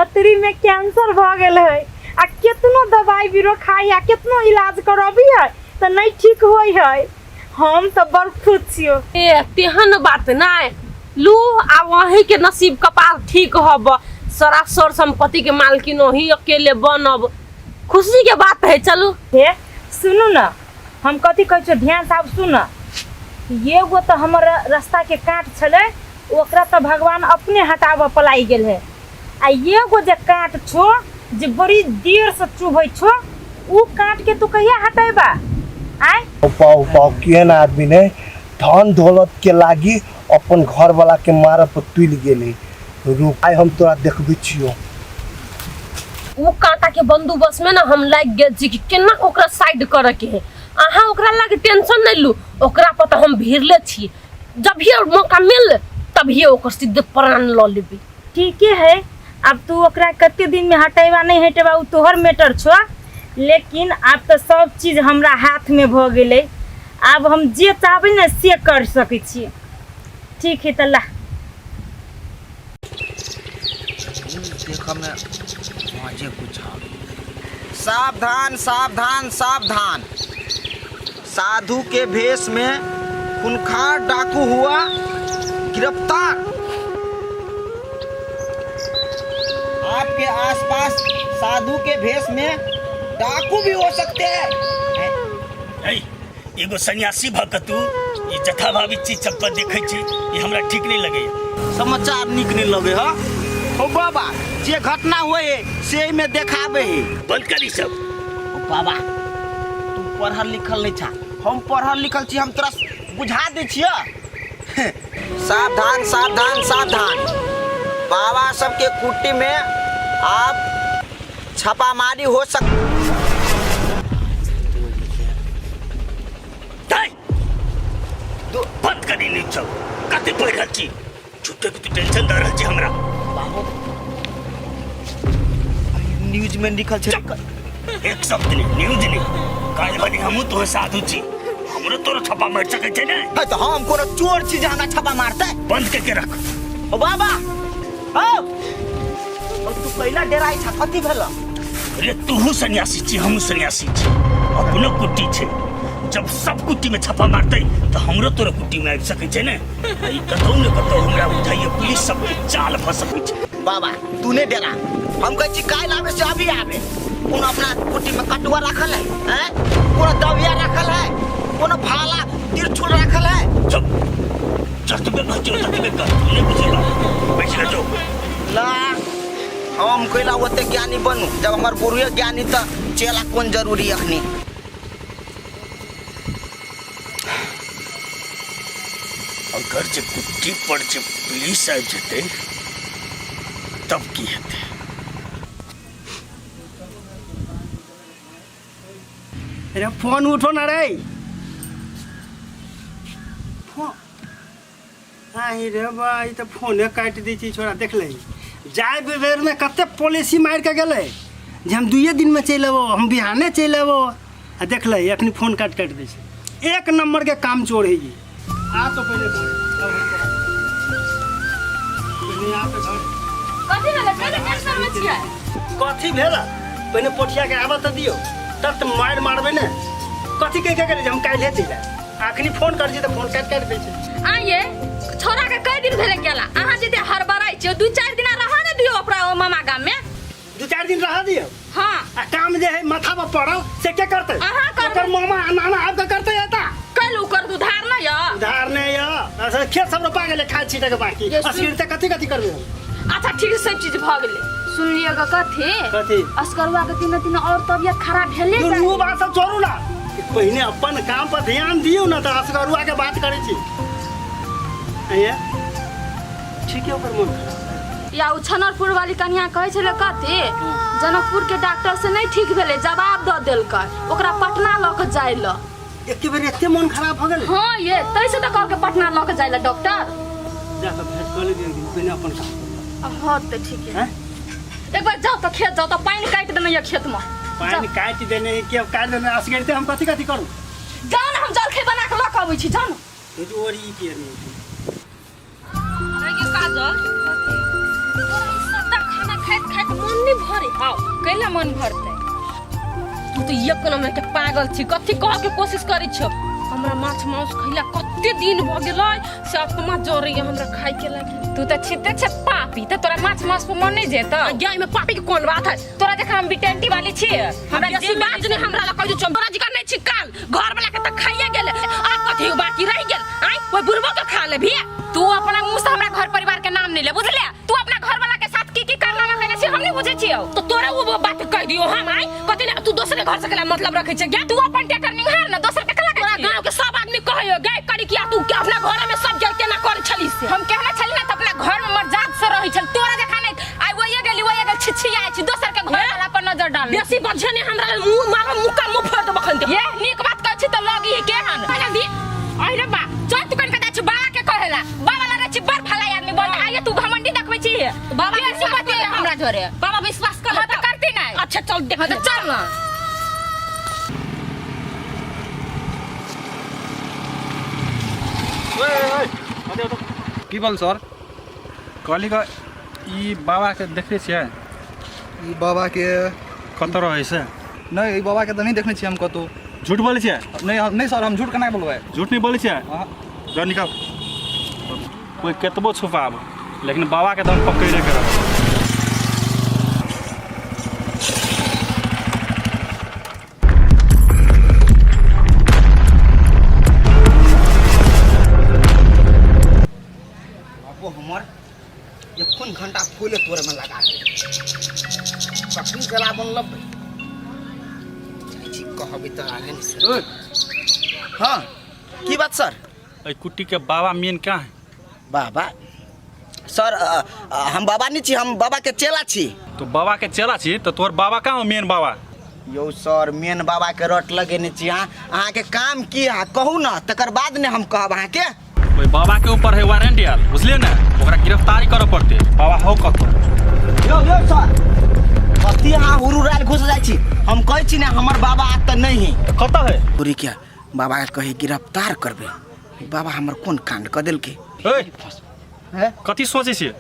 अतरी में कैंसर भऽ गेल है आ केतनो दवाई बीरो खाइ आ केतनो इलाज करबी है तऽ नहीं ठीक होइ है हम तऽ बड़ खुश छियो ए तेहन बात नहीं लू आब अहीं के नसीब कपार ठीक हब सरासर संपत्ति के मालकिन अहीं अकेले बनब खुशी के बात है चलू हे सुनू न हम कथी कहै छियो ध्यान से आब सुन एगो तऽ हमर रास्ता के काँट छलै ओकरा तऽ भगवान अपने हटाबऽ पलाई गेल है आ एगो जे काँट छो जे बड़ी देर से चुभै छो उ काँट के तू कहिया हटेबा आय पाओ पाओ केहन आदमी ने धन दौलत के लागी अपन घर वाला के मारऽ पर तुलि गेलै रुक आइ हम तोरा देखबै छियौ उ कांटा के बंदोबस्त में ना हम लागि गेल छी कि केना ओकरा साइड करे के है अहाँ ओकरा लागी टेंशन नहीं लू ओकरा पर तऽ हम भिड़ले छी जभिए मौका मिल तभिए ओकर सीधे प्राण लऽ लेबै ठीके है अब तू ओकरा कते दिन में हटेबा नहीं हटेबा उ तोहर मैटर छो लेकिन आब तऽ सब चीज हमरा हाथ में भऽ गेलै आब हम जे चाहबै ने से कर सकै छियै ठीक है तऽ ला देखऽ में मजे कुछ आवे। सावधान सावधान सावधान साधु के भेष में खूंखार डाकू हुआ गिरफ्तार आपके आसपास साधु के भेष में डाकू भी हो सकते हैं ऐ, एगो सन्यासी भऽ कऽ तू ई जथाभावी चीज सब पर देखै छी ई हमरा ठीक नहि लगैया समाचार नीक नहीं लगे ह ओ बाबा जे घटना हुए है से में देखाबे है बंद कर ई सब ओ बाबा तू पढ़ल लिखल नहीं छा हम पढ़ल लिखल छी हम तोरा बुझा दै छियै सावधान सावधान सावधान बाबा सबके कुट्टी में आप छापामारी हो सक बंद करी नहीं सब कते पढ़ रहल छी झूठे के तू टेंशन दऽ रहल छी हमरा न्यूज में लिखल छै एक शब्द नहीं न्यूज नहीं काल्हि बनी हमहूँ तोहर साधु छी हमरो तोरो छापा मारि सकै छै ने है तऽ हम कोनो चोर छी जे हमरा छापा मारतै बंद करके रख ओ बाबा ओ ओ तू पहिला डराइ छ कथी भेल अरे तूहू सन्यासी छी हमहूँ सन्यासी छी अपनो कुट्टी छै जब सब कुट्टी में छापा मारतै तऽ हमरो तोरो कुट्टी में आबि सकै छै ने आ ई कतौ ने कतौ हमरा बुझाइए पुलिस सबके चाल भऽ सकै छै बाबा तू नहीं डरा हम कहै छी काल्हि आबे से अभी आबे कोनो अपना कुट्टी में कटुआ राखल है हैं कोनो दबिया राखल है कोनो भाला तिरछुल राखल है चुप जतबे कहै छियौ ततबे कर तू नहि बुझेला बैठ रह जो ला हम कैला ओते ज्ञानी बनू जब हमर गुरुए ज्ञानी तऽ चेला कोन जरूरी अखनी अगर जे कुट्टी पर जे पुलिस आबि जेतै तब की हेतै अरे फोन उठो ना रे फोन आहि रे बा ई तऽ फोने काटि दै छै छोरा देख ले जाय बेरमे कते पॉलिसी मारि के गेलै जे हम दुइये दिनमे चलि अबो हम बिहाने चलि अबो आ देख ले अखनी फोन काटि काटि दै छै एक नंबर के काम चोर है ई आ तो पहिले घर तब हम तोरा पहिले आ तो घर कथी भेलै कथी टेंशन में छियै कथी भेल पहिने पोठिया के आबऽ तऽ दियौ तब तऽ मारि मारबै ने कथी कहि के गेलै जे हम काल्हिए चलि आयब अखनी फोन कर छी तऽ फोन काटि काटि दै छै। आइए छोरा के कई दिन भेले गेला, अहाँ जे हड़बड़ाइ छियै, 2-4 दिन रह ने दियौ ओकरा ओ मामा गाम में। 2-4 दिन रह दियौ? हाँ। आ काम जे है माथा पर पड़ल से के करतै? अहाँ करबै। ओकर मामा आ नाना आबि कऽ करतै एता? कैल ओकर उधार नहि यऽ? उधार नहि यऽ, अच्छा, खेत सब रोपा गेलै, खाद छीटै के बाकी। ये सुन- असगर तऽ कथी कथी करबै हम? अच्छा ठीक छै, सब चीज भऽ गेलै। सुनलियै ग कथी? कथी? असगरुआ के दिनो दिन और तबियत खराब भेले दुनू जाइ। बात सब छोड़ू ना, पहिने अपन काम पर ध्यान दियौ ना तऽ असगरुआ के बात करै छी। आइए ठीक है, ओकर मन खराब है। या उ छनरपुर वाली कनिया कहै छलै कथी, जनकपुर के डॉक्टर से नहीं ठीक भेलै, जवाब दऽ देलकै, ओकरा पटना लऽ के जाय लए। एके बेर एते मन खराब भऽ गेलै? हाँ ये तै से तऽ कहलकै पटना लऽ के जाय लए डॉक्टर। जाकऽ भेंट कऽ लेबै एक दिन, पहिने अपन काम करू। हाँ तऽ ठीक है। हैं? एक बार जाओ तऽ खेत जाओ तऽ पानि काटि देने ये खेत में। पानि काटि देने है कि अब काटि देने, असगरते हम कथी कथी करू? जाओ ना, हम जलखै बना के लऽ के अबै छी, जाओ ना। तो और ई किया नहीं? अरे के काजल, तोरा ई सादा खाना खाइत खाइत मन नहीं भरे? हाँ, कैला मन भरतै? तू तो एक नंबर के पागल छी, कथी कह के कोशिश करै छौ? हमरा माछ मांस खैला कते दिन भ गेलै से आत्मा जरैया हमरा खाय के लागी। तू तऽ छिते छे पापी, तऽ तोरा माछ मांस पर मन नहीं जेतौ? आ गे, एहिमे पापी के कोन बात है? तोरा जखन हम बिटेंटी वाली छियै, हमरा हमरा बेसी जे बात नहीं, हमरा लग कहि दे, तोरा जिका नहीं छी काल घर वाला के तऽ खाइए गेलै, आ कथी बाकी रहि गेल? आइ ओइ बुढ़बो के खा लेबही? तू अपना मुंह से हमरा घर परिवार के नाम नहीं ले, बुझले? तू अपना घर वाला के साथ की की कारनामा केने छी हम नहीं बुझै छियौ। तो तोरा वो बात कहि दियो हम? आइ कथी ने तू दोसरे घर से केला मतलब रखै छै गे? तू अपन टेकर निहार ना, दोसर के कला तोरा गांव के सब आदमी कहैयो गे करी किया तू के अपना घर में सब गेल केना करै छली से? हम कहना छली ना त अपना घर में मर्याद से रहै छल, तोरा जखा नहीं आइ वही गेली वही गेल छिछि आइ छी दोसर के घर वाला पर नजर डाल। बेसी बझे नहीं हमरा मुंह मारो मुक्का मुंह फोड़ देबो खन। ये नीक बात कहै छी त लगी केहन जल्दी। अरे बा चल तू कन के छी बाबा के कहेला, बाबा लगे छी बड़ भला आदमी बोल। आइए तू घमंडी देखबै छी? बाबा बेसी विश्वास बतिये कर ले। हमरा जोरे। बाबा विश्वास कर हाँ, तो करती नहीं। अच्छा चल देख। हाँ, तो चल ना। की बोल सर? कहली का ई बाबा के देखने छियै? ई बाबा के कतऽ रहै से? नहीं, ई बाबा के तऽ नहीं देखने छियै हम कतौ। झूठ बोलै छियै? नहीं, नहीं सर, हम झूठ केना बोलबै? झूठ नहीं बोलै छियै? हाँ। जा निकाल। कोई केतबो छुपाब लेकिन बाबा के तऽ हम पकड़े के रहब। बाबू हमर एखन घंटा फूले तोरे में लगा दे, कखन गला बनलबै जाइ छी कहबै तऽ आगे नहीं सर। हाँ की बात सर? एहि कुट्टी के बाबा मेन कहाँ है? बाबा सर, हम बाबा नहीं छी, हम बाबा के चेला छी। तो बाबा के चेला छी तो तोहर बाबा कहाँ हो मेन बाबा? यौ सर, मेन बाबा के रट लगेने छी अहाँ। अहाँके काम की है कहू ना, तकर बाद ने हम कहब अहाँके। ओहि बाबा के ऊपर है वारंट आयल, बुझलिए ने? ओकरा गिरफ्तारी करऽ पड़तै। बाबा हो कतौ? यौ यौ सर, कथी अहाँ हुरुरायल घुस जाइ छी? हम कहै छी ने हमर बाबा आब तऽ नहीं है। तऽ कतऽ है? पूरी के बाबा के कही गिरफ्तार करबै, बाबा हमर कोन कांड कऽ देलकै? ए, कथी सोचै छियै?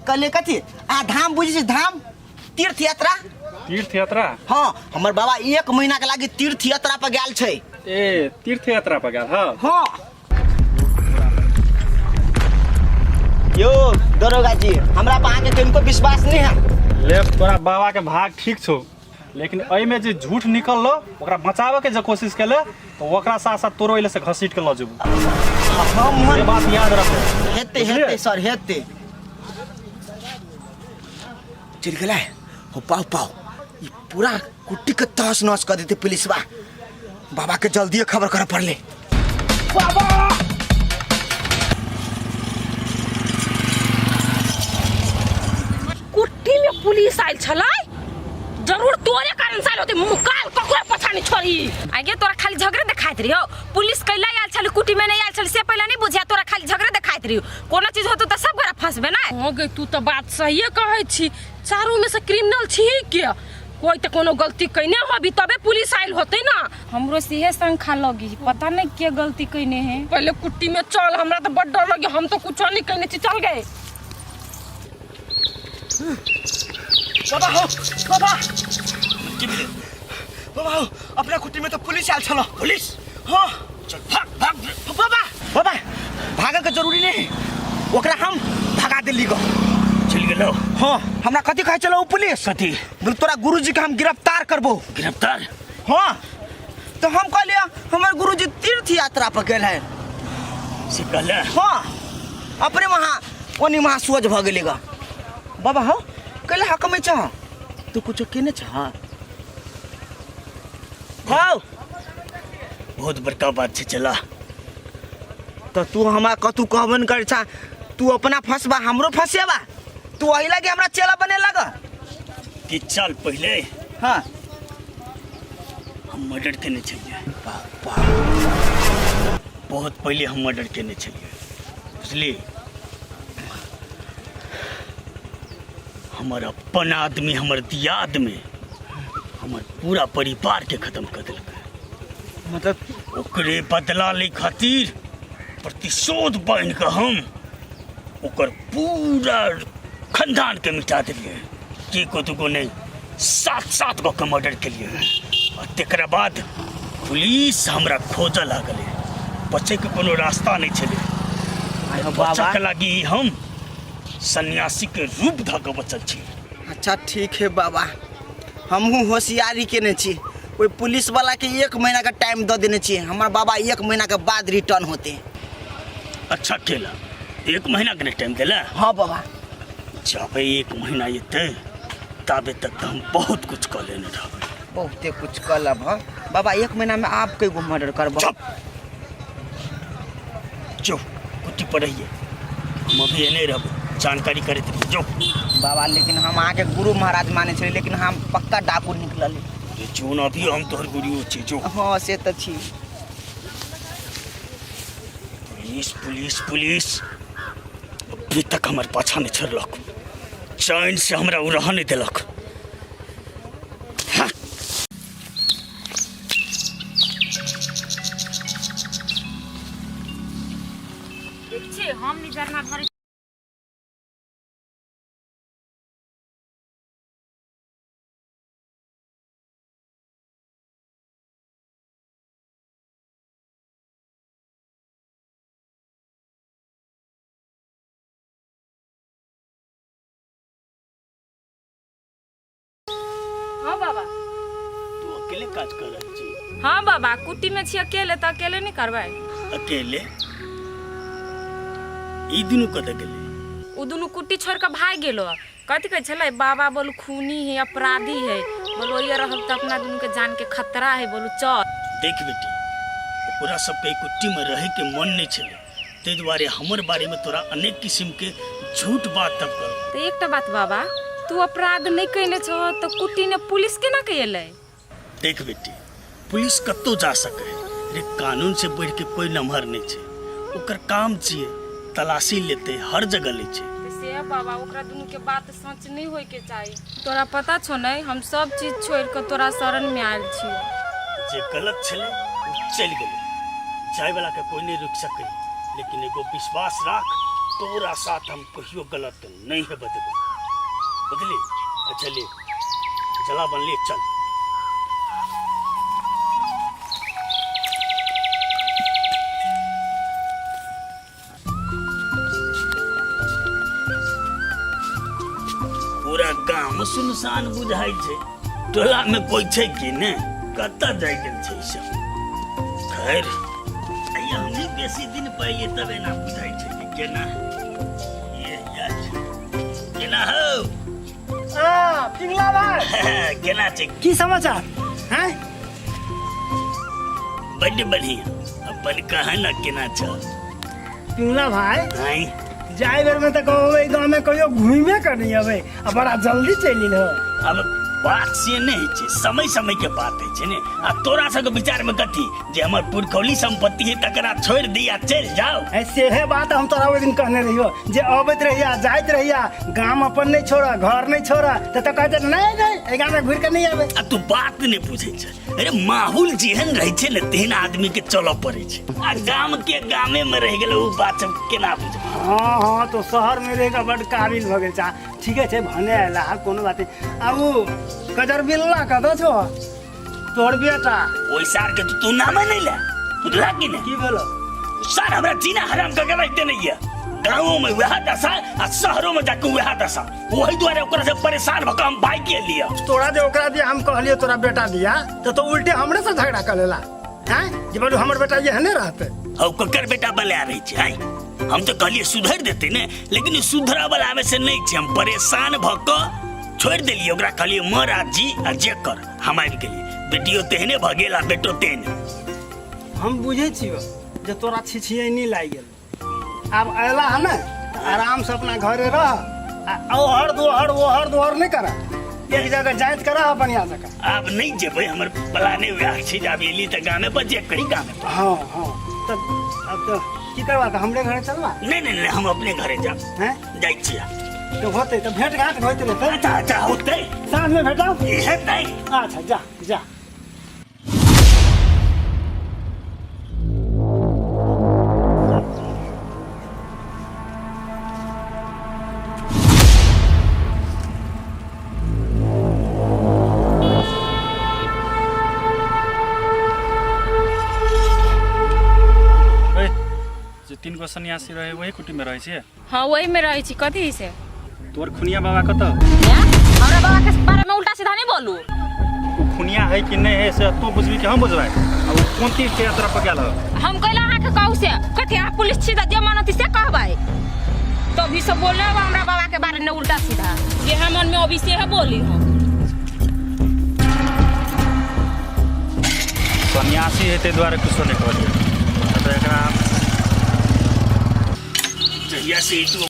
कहलियै कथी आ धाम बुझै छी, धाम तीर्थ यात्रा। तीर्थ यात्रा? हाँ, हमर बाबा 1 महीना के लागी तीर्थ यात्रा पर गेल छै। ए तीर्थ यात्रा पर गेल? हाँ। हाँ। यो दरोगा जी, हमरा पर अहाँके कनिको विश्वास नहीं है। ले तोरा बाबा के भाग ठीक छौ, लेकिन एहिमे जे झूठ निकललो ओकरा बचाबे के जे कोशिश केले तो ओकरा साथ साथ तोरो एले से घसीट के ल जेबो। हम ये बात याद रखे। हेते बुझलियै? हेते सर हेते। चलि गेलै हो पाओ पाओ, ई पूरा कुट्टी के तहस नहस कर देते पुलिसवा। बाबा के जल्दी खबर करे पड़ले। बाबा कुट्टी में पुलिस आयल छलै, जरूर तोरे कारण से आयल होतै। मुकाल ककरो पछा नहीं छोड़ी। आगे तोरा खाली झगड़े देखाइत रहियो, पुलिस कैला आयल छलै कुटी में नहीं आयल छलै से पहले नहीं बुझिया, तोरा खाली झगड़े देखाइत रहियो। कोनो चीज होतो त सब गोरा फंसबे ना। हो गई, तू तो बात सहिए कहै छी, चारू में से क्रिमिनल छी के कोई तो कोनो गलती कइने होबी तबे पुलिस आयल होते ना। हमरो सीहे शंका लगी, पता नहीं के गलती कइने है। पहले कुट्टी में चल, हमरा तो बड़ डर लगी, हम तो कुछ नहीं कइने छी, चल गए। बाबा हो, बाबा। बाबा हो, अपना कुट्टी में तो पुलिस आयल छलो। पुलिस? हाँ चल भाग भाग। बाबा बाबा, भागे के जरूरी नहीं, ओकरा हम भगा देली गो। चल गेलो? हाँ, हमरा कथी कहै छलो पुलिस? कथी? बोल तोरा गुरुजी के हम गिरफ्तार करबो। गिरफ्तार? हाँ, तो हम कहलिए हमर गुरुजी तीर्थ यात्रा पर गेल है। से कहले? हाँ, अपने वहाँ ओनी वहाँ सोज भ गेलै ग। बाबा हो कहले हकमै छ तू कुछ केने छ? हाँ बहुत बड़का बात छै चला। तो तू हमरा कतू कहबन कर छा, तू अपना फंसबा हमरो फंसेबा, तू अही लागे हमरा चेला बने लग कि चल पहले। हाँ हम मर्डर केने छलियै, बहुत पहले हम मर्डर केने छलियै, बुझली? हमर अपन आदमी, हमर दियाद में हमर पूरा परिवार के खत्म कर देलकै। मतलब ओकरे बदला ले खातिर प्रतिशोध बन के हम ओकर पूरा खानदान के मिटा देलियै। एको दूगो नहीं, 7-7 गो के मर्डर केलियै। आ तेकरा बाद पुलिस हमरा खोजऽ लागलै, बचैके कोनो रास्ता नहीं छलै। बचऽ के लागी हम सन्यासी के रूप धऽ के बचल छी। अच्छा ठीक है बाबा, हमहूँ होशियारी केने छी, ओहि पुलिस वाला के 1 महीना के टाइम दऽ देने छी, हमर बाबा 1 महीना के बाद रिटर्न होते। अच्छा केला, 1 महीना के टाइम देला? हाँ बाबा। जाबे 1 महीना एतै ताबे तक तो हम बहुत कुछ कऽ लेने रहबै। बहुते कुछ कऽ लेब। हाँ बाबा, 1 महीना में आप कई गो मर्डर करब? चुप चुप, कुट्टी पर रहिए, हम अभी एने रहबै, जानकारी करैत रहिए। जो बाबा, लेकिन हम अहाँके गुरु महाराज मानै छलियै, लेकिन हम पक्का डाकू निकलली। रे जोन, अभी हम तोहर गुरु छी। जो। हाँ से तऽ छी। पुलिस पुलिस पुलिस अभी तक हमर पाछा नहीं छोड़लक, चैन से हमरा उ रह नहीं देलक। हाँ। देखिए हम नहीं जरना धरे। हाँ बाबा। तू अकेले काज कर रहल छी? हाँ बाबा, कुटी में छी अकेले तो अकेले नहीं करबै। अकेले? ई दुनू कतऽ गेलै? उ दुनू कुटी छोड़ के भाग गेलो। कथी कहै छलै बाबा, बोलू खूनी है, अपराधी है, बोलू ओइये रहब तऽ अपना दुनू के जान के खतरा है, बोलू चल। देख बेटी, ओकरा सबके कुट्टी में रहे के मन नहीं छलै, ताहि दुआरे हमर बारे में तोरा अनेक किस्म के झूठ बात तब कर। तऽ एकटा बात बाबा, तू अपराध नहीं कयने छह तऽ कुटी ने पुलिस केना के एलै? देख बेटी, पुलिस कतौ जा सके है रे, कानून से बढ़ के कोई नमहर नहीं छै, ओकर काम छियै तलाशी लेते, हर जगह लै छै। तऽ से बाबा, ओकरा दुनू के बात सच नहीं होय के चाही। तोरा पता छौ नहीं, हम सब चीज छोड़ के तोरा शरण में आयल छियो। जे गलत छलै ओ चलि गेलै, जाय वाला के कोई नहीं रोकि सकै, लेकिन एगो विश्वास राख, तोरा साथ हम कहियो गलत नहीं हेबे देबै, बुझली? अच्छा ले जला बनली, चल। पूरा गाम सुनसान बुझाइ छै, टोला में कोई छै कि ने? कतऽ जाय गेल छै ई सब? खैर, आइ हमही बेसी दिन पहिले तब एना बुझाइ छै कि केना ये या छै। केना हौ? आ, पिंगला भाई। केना छै? की समाचार हैं? बड्ड बढ़िया, अपन कह न केना छ? पिंगला भाई, आँय? जाय बेर में तो कहबै गाँव में कहियो घूमे के नहीं अबै, आ बड़ा जल्दी चलि एलहो। अब बात से नहीं छै, समय समय के बात है छै ने। आ तोरा सबके विचार में कथी जे हमर पुरखौली संपत्ति है तकरा छोड़ दी आ चलि जाओ? सेहे बात हम तोरा ओहि दिन कहने रहियो जे अबैत रहिया जाइत रहिया, गाम अपन नहीं छोड़ा, घर नहीं छोड़ा, तो कहते नहीं नहीं एहि गाम में घुरि के नहीं आबे। आ तू बात नहीं पूछे छै, अरे माहौल जेहन रहे छै ने तेहन आदमी के चलऽ पड़े छै, आ गाम के गामे में रह गेल उ बात सब केना बुझबै? हाँ हाँ, तो शहर में रह के बड काबिल भ गेल छा। ठीके छै, भने आएला, कोनो बात नहीं। आ उ कजर बिल्ला कतऽ छौ तोर बेटा? ओहि सार के तू नामे नहीं ले। बुझला कि नहीं की भेलो सर हमरा जीना हराम करके रख देने ये गाँवों में वह दशा आ शहरों में जाके वह दशा वही दुआरे ओकरा से परेशान भऽ के हम बाइक के लिए तोरा जे ओकरा दिया हम कहलिए तोरा बेटा दिया तो तो उल्टे हमरे से झगड़ा कर लेला हैं जे बोलू हमर बेटा ये नहीं रहते हौ ककर बेटा बला रही छै हैं? हम तो कहलिए सुधर देते ने लेकिन सुधरा वाला में से नहीं छै हम परेशान भऽ के छोड़ देलिए ओकरा कहलिए मर आ जी आ जे कर हम आबि गेलिए बेटियो तेहने भऽ गेल आ बेटो तेहने हम बुझे छियो जे तोरा छिछियनी लागि गेल आब अयला है ने तऽ आराम से अपना घरे रह आ ओहर दोहर ओहर दोहर नहीं करा एक जगह जाइत करा बढ़िया जगह आब नहीं जेबै हमर प्लाने वएह छै जे आब एली तऽ गामे पर जे करी गामे पर हाँ हाँ तब अब तो की करबा तऽ हमरे घरे चलबा नहीं नहीं नहीं हम अपने घरे जाब हैं जाइ छियै तो होते तो भेंट घाट होते रहते अच्छा अच्छा होतै साँझ में भेटाओ हेतै अच्छा जा जा ए, जे तीन गो सन्यासी रहे वही कुटी में रहे छियै हाँ वही में रहै छी कथी से तोर खुनिया बाबा कतऽ हमरा बाबा के बारे में उल्टा सीधा नहीं बोलू ओ खुनिया है कि नहीं है से तू बुझबी कि हम बुझबै आ ओ कोन तीर्थ यात्रा पर गेल हौ हम कैला अहाँ के कहू से कथी अहाँ पुलिस छी तऽ जे मानती से कहबै तभी सब बोलने हमरा बाबा के बारे में उल्टा सीधा जे हम मन में अभी से है बोली हम सन्यासी है ताहि दुआरे कुछो नहि कहलियै तऽ एकरा जहिया से तू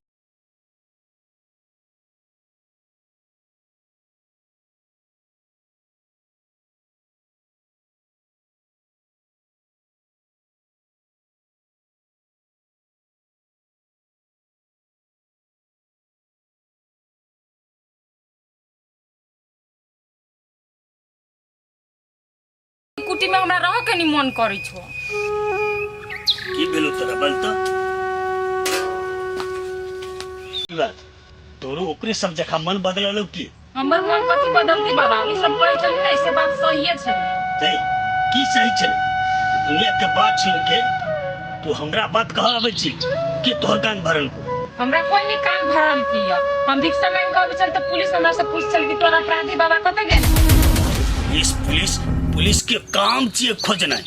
कुटी में हमरा रह के नहीं मन करै छो की भेलो तोरा बल तो की बात तोरो ओकरे सब जखा मन बदललो की हमर मन कथी बदलती बाबा ई सब कहै छल ने से बात सहिए छै ते की सही छै दुनिया के बात सुन के तू हमरा बात कह आबै छी के तोहर कान भरल को हमरा कोई नहीं कान भरल की हम रिक्शा लाइन के अबै छल तऽ पुलिस हमरा से पूछ छल कि तोरा अपराधी बाबा कतऽ गेल पुलिस पुलिस पुलिस के काम छियै खोजनाइ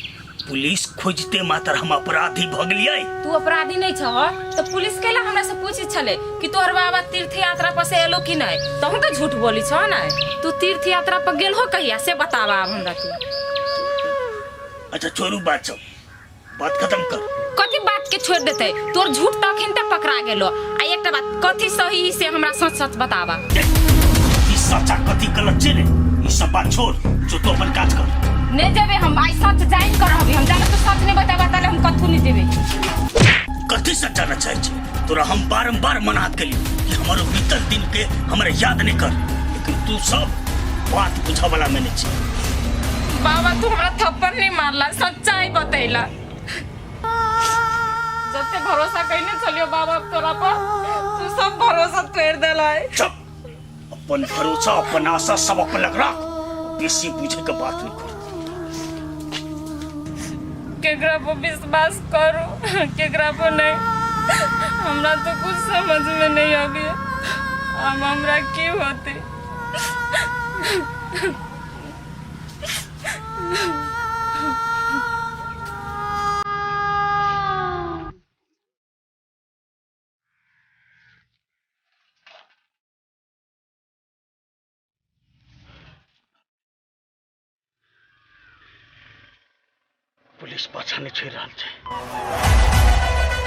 पुलिस खोजते मात्र हम अपराधी भऽ गेलियै तू अपराधी नहीं छह तो पुलिस कैला हमरा से पूछे छले कि तोहर बाबा तीर्थ यात्रा पर से एलो कि नहीं तहु तो झूठ बोली छह ना तू तीर्थ यात्रा पर गेल हो कहिया से बतावा अब हमरा तू अच्छा छोड़ू बात सब बात खत्म कर कथी बात के छोड़ देते तोर झूठ तो अखन तक पकड़ा गेलो आ एकटा बात कथी सही से हमरा सच सच बतावा ई सच आ कथी गलत छै ने ई सब बात छोड़ जो तू अपन काज कर नहीं जेबे हम आई सच जाइन कर रहबे हम जाने तू सच नहीं बताबा ताले हम कथू नहीं जेबे कथी सच जाना चाहे छै तोरा हम बारंबार मना केलियो कि हमारो बीतल दिन के हमरा याद नहीं कर लेकिन तू सब बात बुझा वाला में नहीं छै बाबा तू हमरा थप्पड़ नहीं मारला सच्चाई बतैला जते भरोसा कइने छलियो बाबा तोरा पर तू सब भरोसा तोड़ देला चुप अपन भरोसा अपन आशा सब अपन लग राख बेसी बुझे के बात नहीं कर केकरा पर विश्वास करू केकरा पर नहीं हमरा तो कुछ समझ में नहीं आबी अब हमरा की होते पुलिस पाछा नहि छोड़ि रहल छै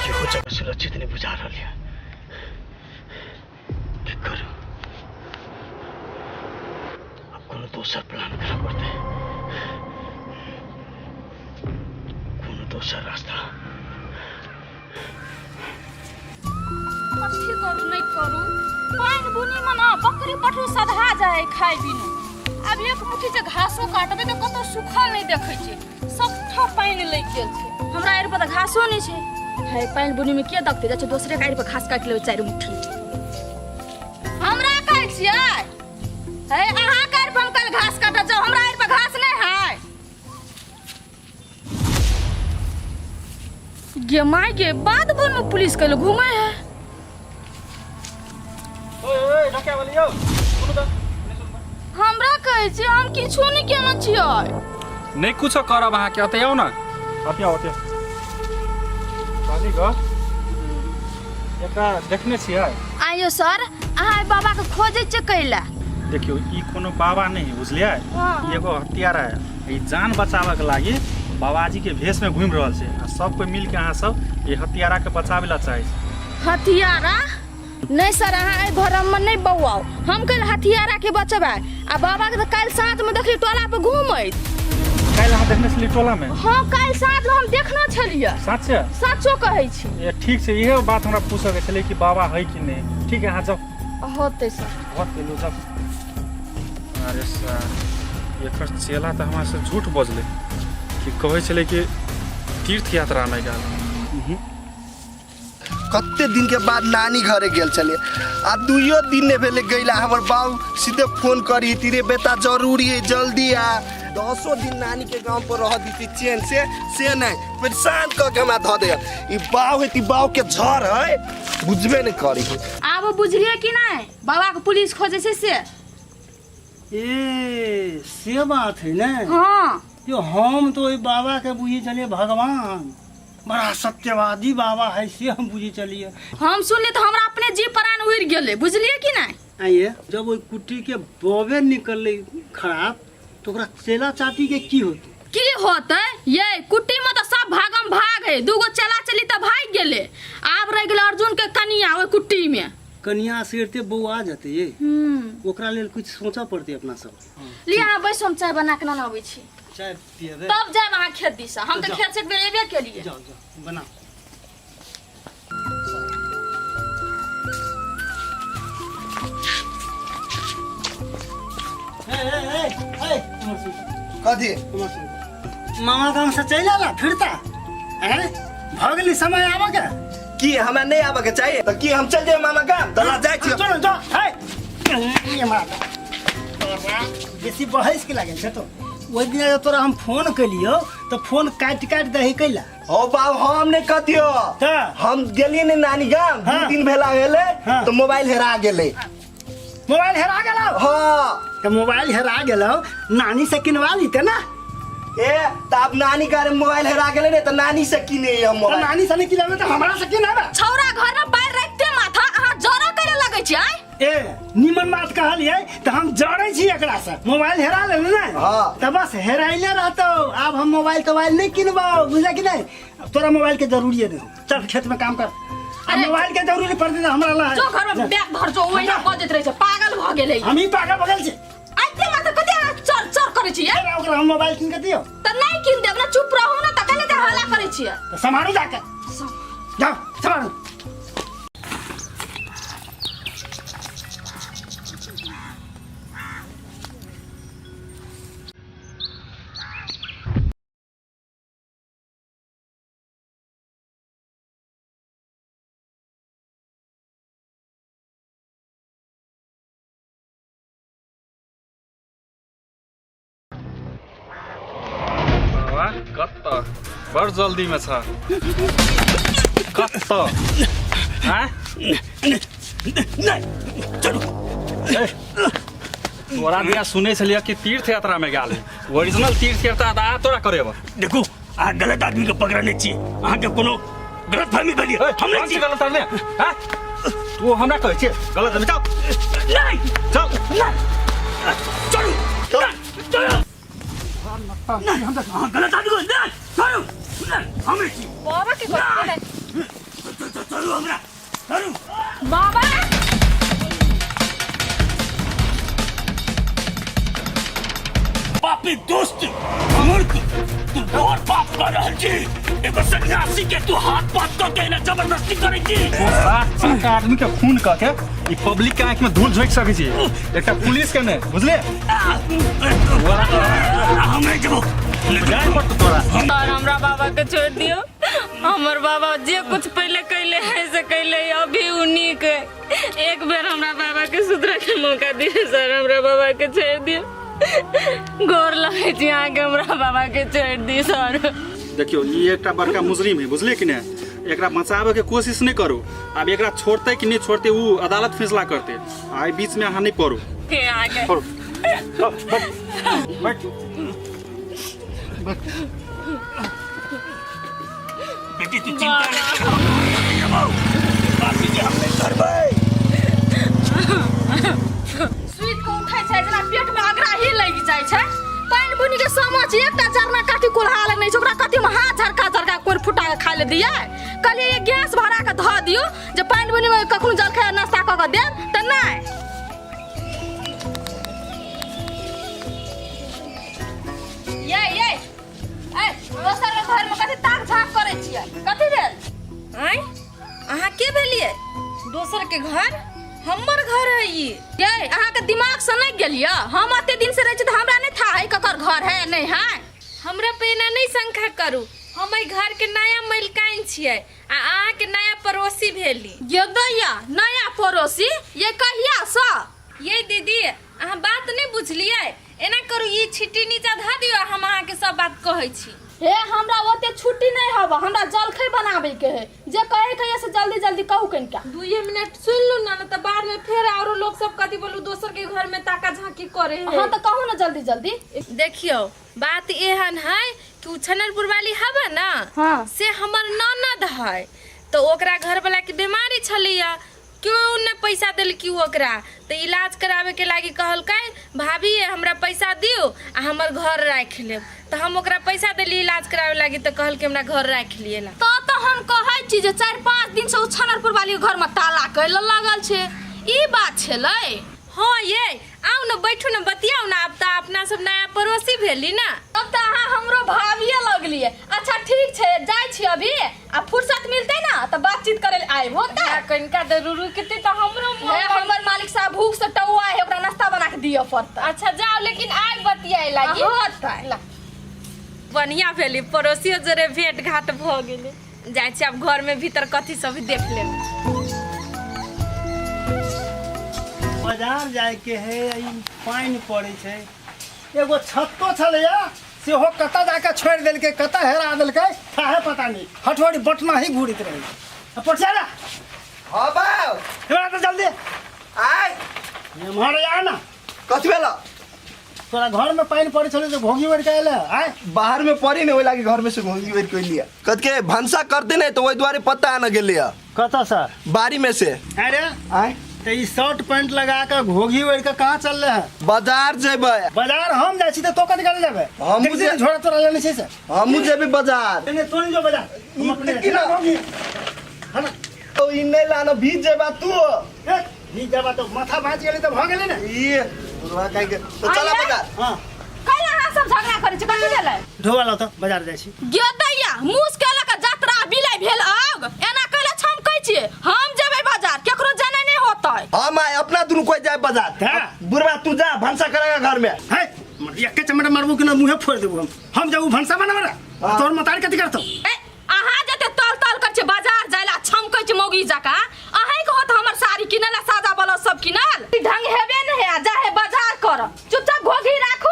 इहो जगह सुरक्षित नहि बुझा रहल यऽ की करू आब कोनो दोसर प्लान करऽ पड़तै कोनो दोसर रास्ता कथी करू नहीं करू पानि बुनी में ना बकरी पठरू सधा जाए खाइ बिनु आब एक मुट्ठी जे घासो काटबै तऽ कतौ सूखल नहि देखै छै सबठा पानि लागि गेल छै हमरा आड़ि पर तऽ घासो नहि छै है पानि बुनी में के देखतै जाइ छै दोसरे के आड़ि पर घास काटि लेबै चारि मुट्ठी हमरा कहै छियै है अहाँ के आड़ि पर हम काल्हि घास काटऽ जाउ हमरा आड़ि पर घास नहि है गे माय गे, बाद भर में पुलिस कैले घूमे है। ओए ओए ढकिया वाली यौ, सुनू तऽ। हमरा कहै छी हम किछो नहि केने छियै। नहि कुछो करब अहाँके, अतऽ आउ ने, अतऽ आउ, अतऽ आउ। कहली गऽ, एकरा देखने छियै? आइयो सर, अहाँ एहि बाबा के खोजै छियै कैला? देखियौ, ई कोनो बाबा नहि है, बुझलियै? ई एगो हत्यारा है। ई जान बचाबऽ के लागी बाबाजी के भेष में घूमि रहल छै आ सब कोई मिल के अहाँ सब ई हत्यारा के बचावे ला चाहै छै। हथियारा नहि सर, अहाँ एहि भरम में नहि बौआउ। हम काल्हि हथियारा के बचबै आ बाबा के तऽ काल्हि साँझ में देखली टोला पर घूमैत। काल्हि अहाँ देखने छलियै टोला में? हाँ, काल्हि साँझ में हम देखने छलियै। सच? सचो कहै छी। ए, ठीक छै, इहे बात हमरा पूछऽ के छलै कि बाबा है कि नहि। ठीक है, अहाँ जाउ। होतै सर। बहुत गेलू जाउ। अरे सर, एकर चेला तऽ हमरा से झूठ बजलै कि कहै छलै कि तीर्थ यात्रा नहि गेल। कते दिन के बाद नानी घरे गेल छलियै आ दुइयो दिन नहि भेलै गैला, हमर बाबू सीधे फोन करी रे बेटा जरूरी है जल्दी आ। 10 दिन नानी के गांव पर रह दी चैन से, से नहीं परेशान कऽ के हमरा धऽ दे। ई बाऊ है, ई बाऊ के झड़ है, बुझबे नहीं करी। आब बुझलियै कि नहीं बाबा के पुलिस खोजे छै से? ए से बात है ने? हाँ। यो हम तो ओहि बाबा के बुझे चलिए भगवान, बड़ा सत्यवादी बाबा है से हम बुझे चलिए। हम सुनली तो हमरा अपने जी प्राण उड़ गेलै, बुझलियै कि नहीं? आइए जब ओहि कुट्टी के बबे निकललै खराब तो ओकरा चेला चाटी के की होतै? की होतै ये कुट्टी में तो सब भागम भाग है, दूगो चला चली तो भाग गेलै, आब रह गेलै अर्जुन के कनिया ओहि कुट्टी में। कनिया सेरते बौआ जेतै ये, ओकरा लेल कुछ सोचऽ पड़तै अपना सब। लिअ अहाँ बैसू, हम चाय बना के नेने अबै छी। चाय पियेबै तब जायब अहाँ खेत दिस, हम तऽ खेत से एक बेर एबे केलियै। जाउ जाउ बनाउ। ए, ए, ए, ए, उमर सुन। कथी? उमर सुन। मामा गाम से चलि आला फिरता हैं? भऽ गेलै समय आबऽ के। की हमरा नहीं आबऽ के चाहिए तऽ की हम चल जाए मामा गाम? तऽ जाइ छी। चलो जाओ। है ये माता तोरा बेसी बहस के लागल छै तो। ओहि दिना जब तोरा हम फोन केलियो तऽ फोन काटि काटि दही कैला। हो बाबू, हम नहीं कतियो। तऽ? हम गेलिए ने नानी गाम, 2 हाँ। दिन भेला गेलै हाँ। तो मोबाइल हेरा गेलै। मोबाइल हेरा गेलौ? हाँ। तऽ मोबाइल हेरा गेलौ, नानी से किनवा लीते ना। ए तऽ आब नानी के मोबाइल हेरा गेलै ने तऽ नानी से किने हम तऽ मोबाइल। नानी से नहीं किनाबे तऽ हमरा से किनाबे। छौरा घर में पैर रखते माथा अहाँ जरा करे लगै छी आँय? ए निमन बात कहलियै तऽ हम जरै छी एकरा से। मोबाइल हेरा लेले ने? हाँ। तऽ बस हेराइले रहतौ, आब हम मोबाइल तोबाइल नहीं किनबौ, बुझले कि नहीं? अब तोरा मोबाइल के जरूरी है, चल खेत में काम कर। आ मोबाइल के जरूरी पड़तै तऽ हमरा ला। जो घर में बैग धर जो, ओहिना बजैत रहै छै, पागल भऽ गेलै। हम ही पागल भऽ गेल छी। आइते माथा कते अहाँ चर चर करै छियै? फेर ओकरा हम मोबाइल कीन के दियौ? तऽ नहि कीन देब ने, चुप रहू ने, तऽ कने हल्ला करै छियै? तऽ सम्हारू जाके। जाओ सम्हारू। बाबा कत्त बड़ जल्दी में छ कत्त? आँय? नहीं चलू। तोरा दिया सुनै छलियै कि तीर्थ यात्रा में गेल है, ओरिजिनल तीर्थ यात्रा तऽ आ तोरा करेब। देखू अहाँ गलत आदमी के पकड़ने छी, अहाँके कोनो गलतफहमी भेल यऽ। हम नहि छी गलत आदमी। हाँ? तू हमरा कहै छियै गलत आदमी? चल नहीं चल नहीं चलू चलू नहीं, अहाँ गलत आदमी को नहीं चलू नहीं, हम नहि छी। बाबा के कहै चलू हमरा चलू। बाबा पापी दोस्त मूर्ख, तू बहुत पाप कर रहल छी। एगो सन्यासी के तू हाथ पात कऽ के एना जबरदस्ती करै छी। 7 सात आदमी के खून कऽ के ई पब्लिक के आँखि में धूल झोंकि सकै छी, एकटा पुलिस के नहि, बुझले? हम नहि जेबो। जाय पड़तौ तोरा। और हमरा बाबा के छोड़ दियो, हमर बाबा जे कुछ पहले कैले है से कैले है, अभी उ नीक है। एक बेर हमरा बाबा के सुधरे के मौका दियो सर, हमरा बाबा के छोड़ दियो, गोर लगै छी अहाँके, हमरा बाबा के छोड़ दी सर। देखियौ ई एकटा बड़का मुजरिम है, बुझलियै कि नहि? एकरा बचाबे के कोशिश नहीं करू। आब एकरा छोड़ते कि नहीं छोड़ते उ अदालत फैसला करते, आ एहि बीच में अहाँ नहीं पड़ू। छोड़ू। बैठ बैठ। बेटी तू चिंता नहीं कर, बाकी के हम नहीं करबै। सुति के उठै छै जेना पेट में अगराही लागि जाइ छै। पानि बुनी के समझ एकटा जरना काठी कोल्हा लग नहि छै, ओकरा कथी में हाथ झरका झरका कोर फुटा के खा ले दियै। कहलियै ये गैस भरा के धऽ दियौ जे पानि बुनी में कखनो जलखै नाश्ता कऽ के देब तऽ नहि। ये ये ए दोसर के घर में कथी ताक झाक करै छियै, कथी भेल? आँय अहाँ के भेलियै? दोसर के घर हमर घर है ई। ये अहाँ के दिमाग से नहीं गेलियै? हम एते दिन से रहै छी तऽ हमरा नहीं था है ककर घर है नहीं है। हमरा पे एना नहीं शंका करू, हम एहि घर के नया मलिकाइन छियै आ अहाँ के नया पड़ोसी भेली। ये दैया नया पड़ोसी ये कहिया से? ये दीदी अहाँ बात नहीं बुझलियै, एना करू ई छिट्टी नीचा धऽ दियौ आ हम अहाँके सब बात कहै छी। हे हमरा ओते छुट्टी नहीं हवा, हमरा जलखै बनाबै के है, जे कहे के है से जल्दी जल्दी कहू कनिका। 2 मिनट सुन लू ना, ना तऽ बाद में फेर औरो लोग सब कथी बोलू दोसर के घर में ताका झांकी करे है। हाँ तऽ कहू ना जल्दी जल्दी। देखियौ बात एहन है कि उ छनरपुर वाली हवा ना, हाँ। से हमर ननद है, तो ओकरा घर वाला के बीमारी छलैया, क्यों ने पैसा देलकी ओकरा, तो इलाज करावे के लागी कहलकै भाभी हमरा पैसा दियो आ हमर घर राखि लेब, तो हम ओकरा पैसा देली इलाज करावे लागी, तो कहलकै हमरा घर राखि लिए ला। तो हम कहै छी जे 4-5 दिन से उ छनरपुर वाली घर में ताला कैल लागल छै, ई बात छलै। हाँ ये आउ न बैठू न बतियाउ न, आब तऽ अपना सब नया पड़ोसी भेली ना। तब तऽ अहाँ हमरो भाभिये लगलियै। अच्छा ठीक छै जाइ छी अभी, आ फुर्सत मिलतै ना तऽ बातचीत करे ले आयब होतै। कनिका देर रुकतै तऽ हमरो मोन हे हमर मालिक साहब भूख से टौआ है, ओकरा नाश्ता बना के दिअ पड़तै। अच्छा जाओ लेकिन आइ बतियाए लागी। होतै। ला। बढ़िया भेली पड़ोसियो जोरे भेंट घाट भऽ गेलै। जाइ छी आब घर में भीतर कथी सब देख लेब। बाजार जायके है, ई पानि पड़ै छै, एगो छत्तो छलैया सेहो कतऽ जाके छोड़ि देलकै, कतऽ हेरा देलकै काहे पता नहीं, हठोड़ी बटना ही घूरित रहै। पटिया रे। हाँ बाप। हेरा तऽ जल्दी। आय। एम्हर आ ना। कथी भेल? तोरा घर में पानि पड़ै छलै तऽ घोघी ओढ़ि के अयलै आय? बाहर में पड़ी ने ओहि लागी घर में से घोघी ओढ़ि के अयलियै। कथी के भनसा करते नहीं तो वही दुआरे पत्ता आने गेलियै। कतऽ से? बाड़ी में से। अरे आय। तो ई शर्ट पैंट लगा के घोघी ओढ़ि के कहाँ चल रहे हैं? बाजार जेबै। बाजार हम जाइ छी तऽ तो कथी करे जेबै? हमहूँ देखै छी ने झोरा तोरा लेने छै से। हमहूँ जेबै बाजार। नहीं, नहीं, तो नहीं जो बाजार। हम अपने की ना? घोघी। है ना? तो ई नहीं लाना, भीज जेबा तू। ए, भीज जेबा तो माथा बाज गेलै तऽ भऽ गेलै ने। ई बुढ़वा काहे के? तो चला बाजार। हाँ। कैला अहाँ सब झगड़ा करै छी, कथी भेलै? ढोआ लाउ तऽ बाजार जाइ छी। गे दैया, मूस केलक जतरा बिलै भेल आग, एना कैला छमकै छियै? हम जेबै बाजार, केकरो जनै नहि होतै। हम आइ अपना दुनू कोइ जाय बाजार। हाँ। बुढ़वा तू जा भनसा करेगा घर में। है, एके चमड़ा मारबो कि ना मुँहे फोड़ देबो हम। हम जाबू भनसा बनाबै ला, हाँ। तोहर मतार कथी करतौ? ए, अहाँ जते तल तल करै छियै बाजार जाय ला, छमकै छियै मौगी जकाँ, अहीं के होत हमर साड़ी किनल आ साजा ब्लाउज सब किनल। ई ढंग हेबे नै है, जा हे बाजार कर, चुपचाप घोघी राखू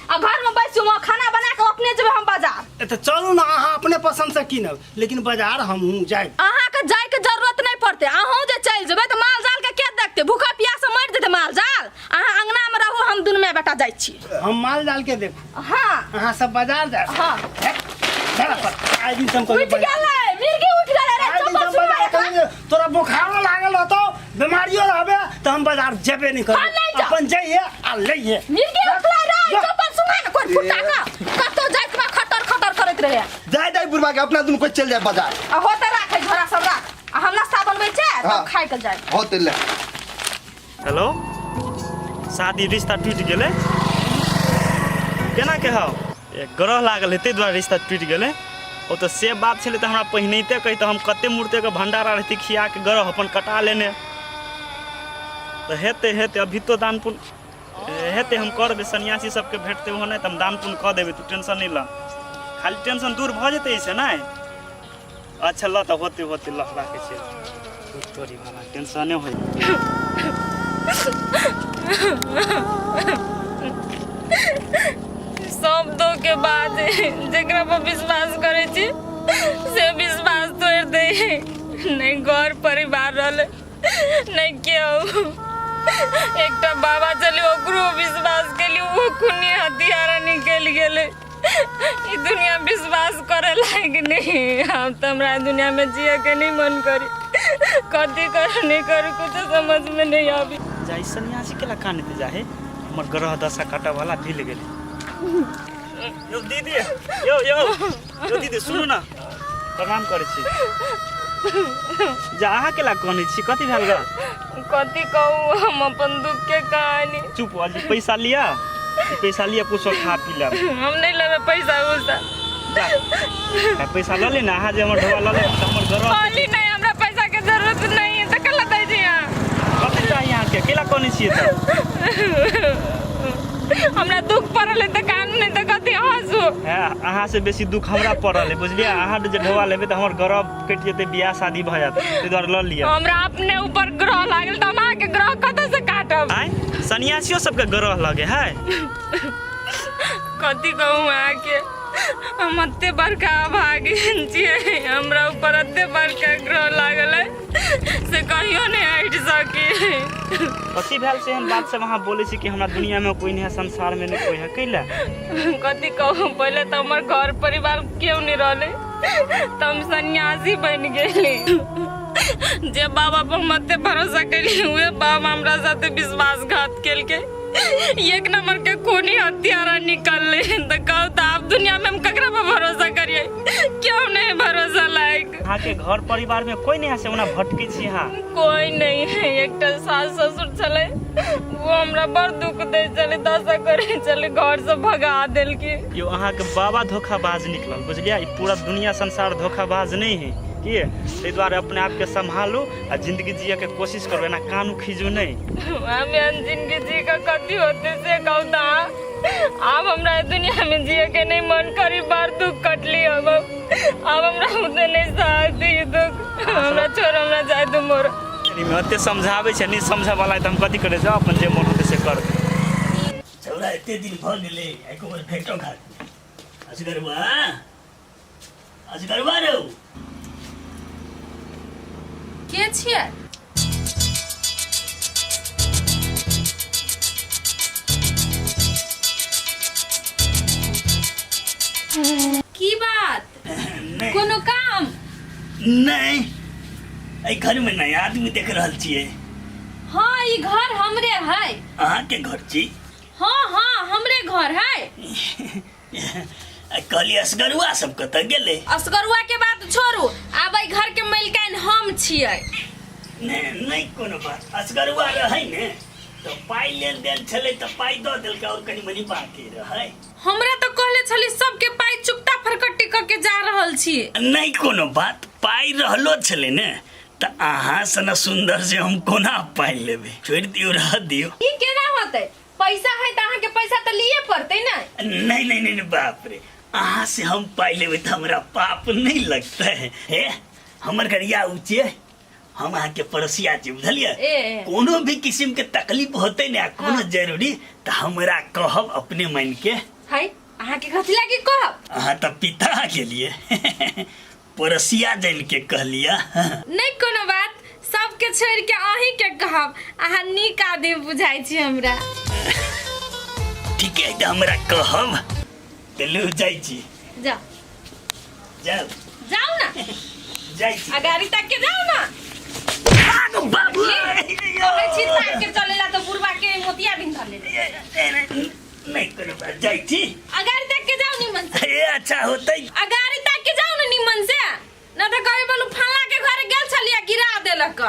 आ घर में बैसू, वहाँ खाना बना के अपने जेबै हम बाजार। ए तऽ चलू ना, अहाँ अपने पसंद से कीनब, लेकिन बाजार हमहूँ जायब। अहाँ के जाय के जरूरत नहीं पड़तै, अहूँ जे चलि जेबै तऽ माल जाल के के देखतै? भूखा प्यास से मरि जेतै माल जाल। अहाँ अंगना में रहू, हम दुनू माय बेटा जाइ छी। हम माल जाल के देखू। हाँ। अहाँ सब बाजार जायब। हाँ। चला पर, आइ दिन से हम उठि गेलै, मिर्गी उठि गेलै रे, आइ दिन चप्पल से हम सुना बाजार एकरा। कहियो, तोरा बोखारो लागल रहतौ, बीमारियो रहबे तऽ हम बाजार जेबे नहीं करबो। हाँ, नहीं जाओ। अपन जइहे आ लइहे। मिर्गी उठलै रे, जा। चप्पल सुना ने कोइ फुटा के, कतौ जाइत में खटर खटर करैत रहे। जाय जाय बुढ़वा के अपना दुनू कोइ चलि जाय बाजार। आ होते राखै झोरा सब राख, आ हम नाश्ता बनबै छै तब हाँ। खाइ के जाय। होते ले। हेलो, शादी रिश्ता टूटि गेलै केना के हौ? ए, ग्रह लागल है ताहि दुआरे रिश्ता टूटि गेलै। ओ तऽ से बात छलै तऽ हमरा पहिनहिते कहितऽ, हम कते मूर्तिके भण्डारा रहितै खियाके ग्रह अपन कटा लेने। तऽ हेतै हेतै अभी तो दान पुण्य हेतै, हम करबै, सन्यासी सबके भेटतै ओहो नहि तऽ हम दान पुण्य कऽ देबै, तू टेंशन नहि लऽ, खाली टेंशन दूर भऽ जेतै एहिसँ नहि। अच्छा ल तऽ होते होते ल राखै छियै, तोरी वाला टेंशने होइ। सब दो के बाद जेकरा पर विश्वास करे छी से विश्वास तोड़ होते नहीं घर परिवार रहले नहीं केहू। एकटा बाबा चले ओकरो विश्वास केली, वो खूनी हथियारा निकलि गेलै। ई दुनिया विश्वास करे लायक नहीं। आब तऽ हमरा दुनिया में जिए के नहीं मन करी, कथी करू नहीं करू कुछ समझ में नहीं आबी। जाई सन्यासी के ला कानते जाहे, हमर ग्रह दशा काटे वाला ढील गेलै। यौ दीदी, यौ यौ यौ दीदी सुनू ना, प्रणाम करै छी। जा अहाँ के ला कानै छी, कथी भेल ग? कथी कहू हम अपन दुख के कहानी। चुप अजी, पैसा लिया, पैसा लिया कुछो खा पी लेब। हम नहीं लेबै पैसा उसा। जा आ पैसा लऽ ले ना, अहाँ जे हमर ढोआ लऽ लेब तऽ हमर ग्रह कहली नहीं हमरा पैसा के जरूरत नहीं है, तऽ कला दै छी अहाँ? कथी चाही अहाँके, केला कानै छियै तऽ? हमरा दुख पड़ल है तऽ कानू नहीं तऽ कथी हंसू। है अहाँ से बेसी दुख हमरा पड़ल है बुझलियै। अहाँ जे ढोआ लेबै तऽ हमर ग्रह कटि जेतै, बियाह शादी भऽ जायत, ताहि दुआरे लऽ लिअ। हमरा अपने ऊपर ग्रह लागल तऽ हम अहाँके ग्रह कतऽ से काटब? आँय सन्यासियो सबके ग्रह लगे है। कथी कहू अहाँके, हम एते बड़का अभागिन छियै, हमरा ऊपर एते बड़का ग्रह लागल है से कहियो नहीं हटि सकी। कथी भेल से एहन बात सब अहाँ बोलै छी कि हमरा दुनिया में कोई नहीं है, संसार में नहीं कोई है, कैला? कथी कहू, पहले तऽ हमर घर परिवार केओ नहीं रहलै तऽ हम सन्यासी बनि गेली। जे बाबा पर हम एते भरोसा केली उहे बाबा हमरा साथे विश्वासघात केलकै, एक नंबर के खूनी हत्यारा निकलले। तऽ कहू तऽ आब दुनिया में हम ककरा पर भरोसा करियै? क्यों नहीं भरोसा लायक। अहाँके घर परिवार में कोई नहीं है से ओना भटकै छी अहाँ? कोई नहीं है, एकटा सास ससुर छलै वो हमरा बड़ दुख दै छलै, दशा करै छलै, घर से भगा देलकै। यो अहाँके बाबा धोखाबाज निकलल बुझलियै। ई पूरा दुनिया संसार धोखाबाज नहीं है कि, ताहि दुआरे अपने आपके सम्हालू आ जिंदगी जिए के कोशिश करू, एना कानू खीजू नहीं। हम एहन जिंदगी जी के कथी होते से कहू तऽ अहाँ? आब हमरा दुनिया में जिए के नहीं मन करी, बड़ दुख कटली हम। आब हमरा उते नहीं सहती ई दुख, हमरा छोड़ हमरा जाय दू मोर। एहिमे एते समझाबै छै, नहि समझै वाला तऽ हम कथी करै जाउ, अपन जे मन होतै से करतै। छौड़ा एते दिन भऽ गेलै एको बेर भेटो घाट नहि। असगरुआ, असगरुआ रौ। के छियै? की बात, कोनो काम? नहीं, एहि घर में नया आदमी देख रहल छियै। हाँ ई घर हमरे है। अहाँ के घर छी? हाँ हाँ हमरे घर है। कहली असगरुआ सब कतऽ गेलै? असगरुआ के बात छोड़ू, आब एहि घर के मालिकाइन हम छियै। नहीं नहीं कोनो बात, असगरुआ रहै ने तऽ पाइ लेन देन छलै तऽ पाइ दऽ देलकै, और कनि मनि बाकी रहै। हमरा तऽ कहले छली सबके पाइ चुकता फरकट्टी कऽ के जा रहल छी। नहीं कोनो बात, पाइ रहलो छलै ने तऽ अहाँ सन सुंदर से हम कोना पाइ लेबै, छोड़ि दियौ रह दियौ। ई केना होतै, पैसा है तऽ अहाँके पैसा तऽ लिए पड़तै ने। नहीं नहीं नहीं बाप रे, अहाँ से हम पाइ लेबै तऽ हमरा पाप नहीं लगतै। हे हमर गरिया ऊँचे, हम अहाँके पड़ोसिया छी बुझलियै, कोनो भी किस्म के तकलीफ होतै ने कोनो जरूरी तऽ हमरा कहब अपने मान के। है अहाँके कथी लागी कहब? अहाँ तऽ पिता गेलियै, पड़ोसिया जान के कहलियै। नहीं कोनो बात, सबके छोड़ के अहीं के कहब, अहाँ नीक आदमी बुझाइ छी हमरा। ठीक है तऽ हमरा कहब तऽ लू जाइ छी। जाओ जाओ जाओ ना, जाइ छी। आ गाड़ी तक के जाओ ना। आगो बाबू कहै छी ताक के चलेला तऽ बुढ़बा के मोतिया बिन धर लेले। नहीं कोनो बात, जाइ छी। आ गाड़ी तक के जाओ निमन से। ए अच्छा होतै। आ गाड़ी तक के जाओ ना निमन से, ना तऽ कहे बोलू फल्ला के घर गेल छलियै गिरा देलक।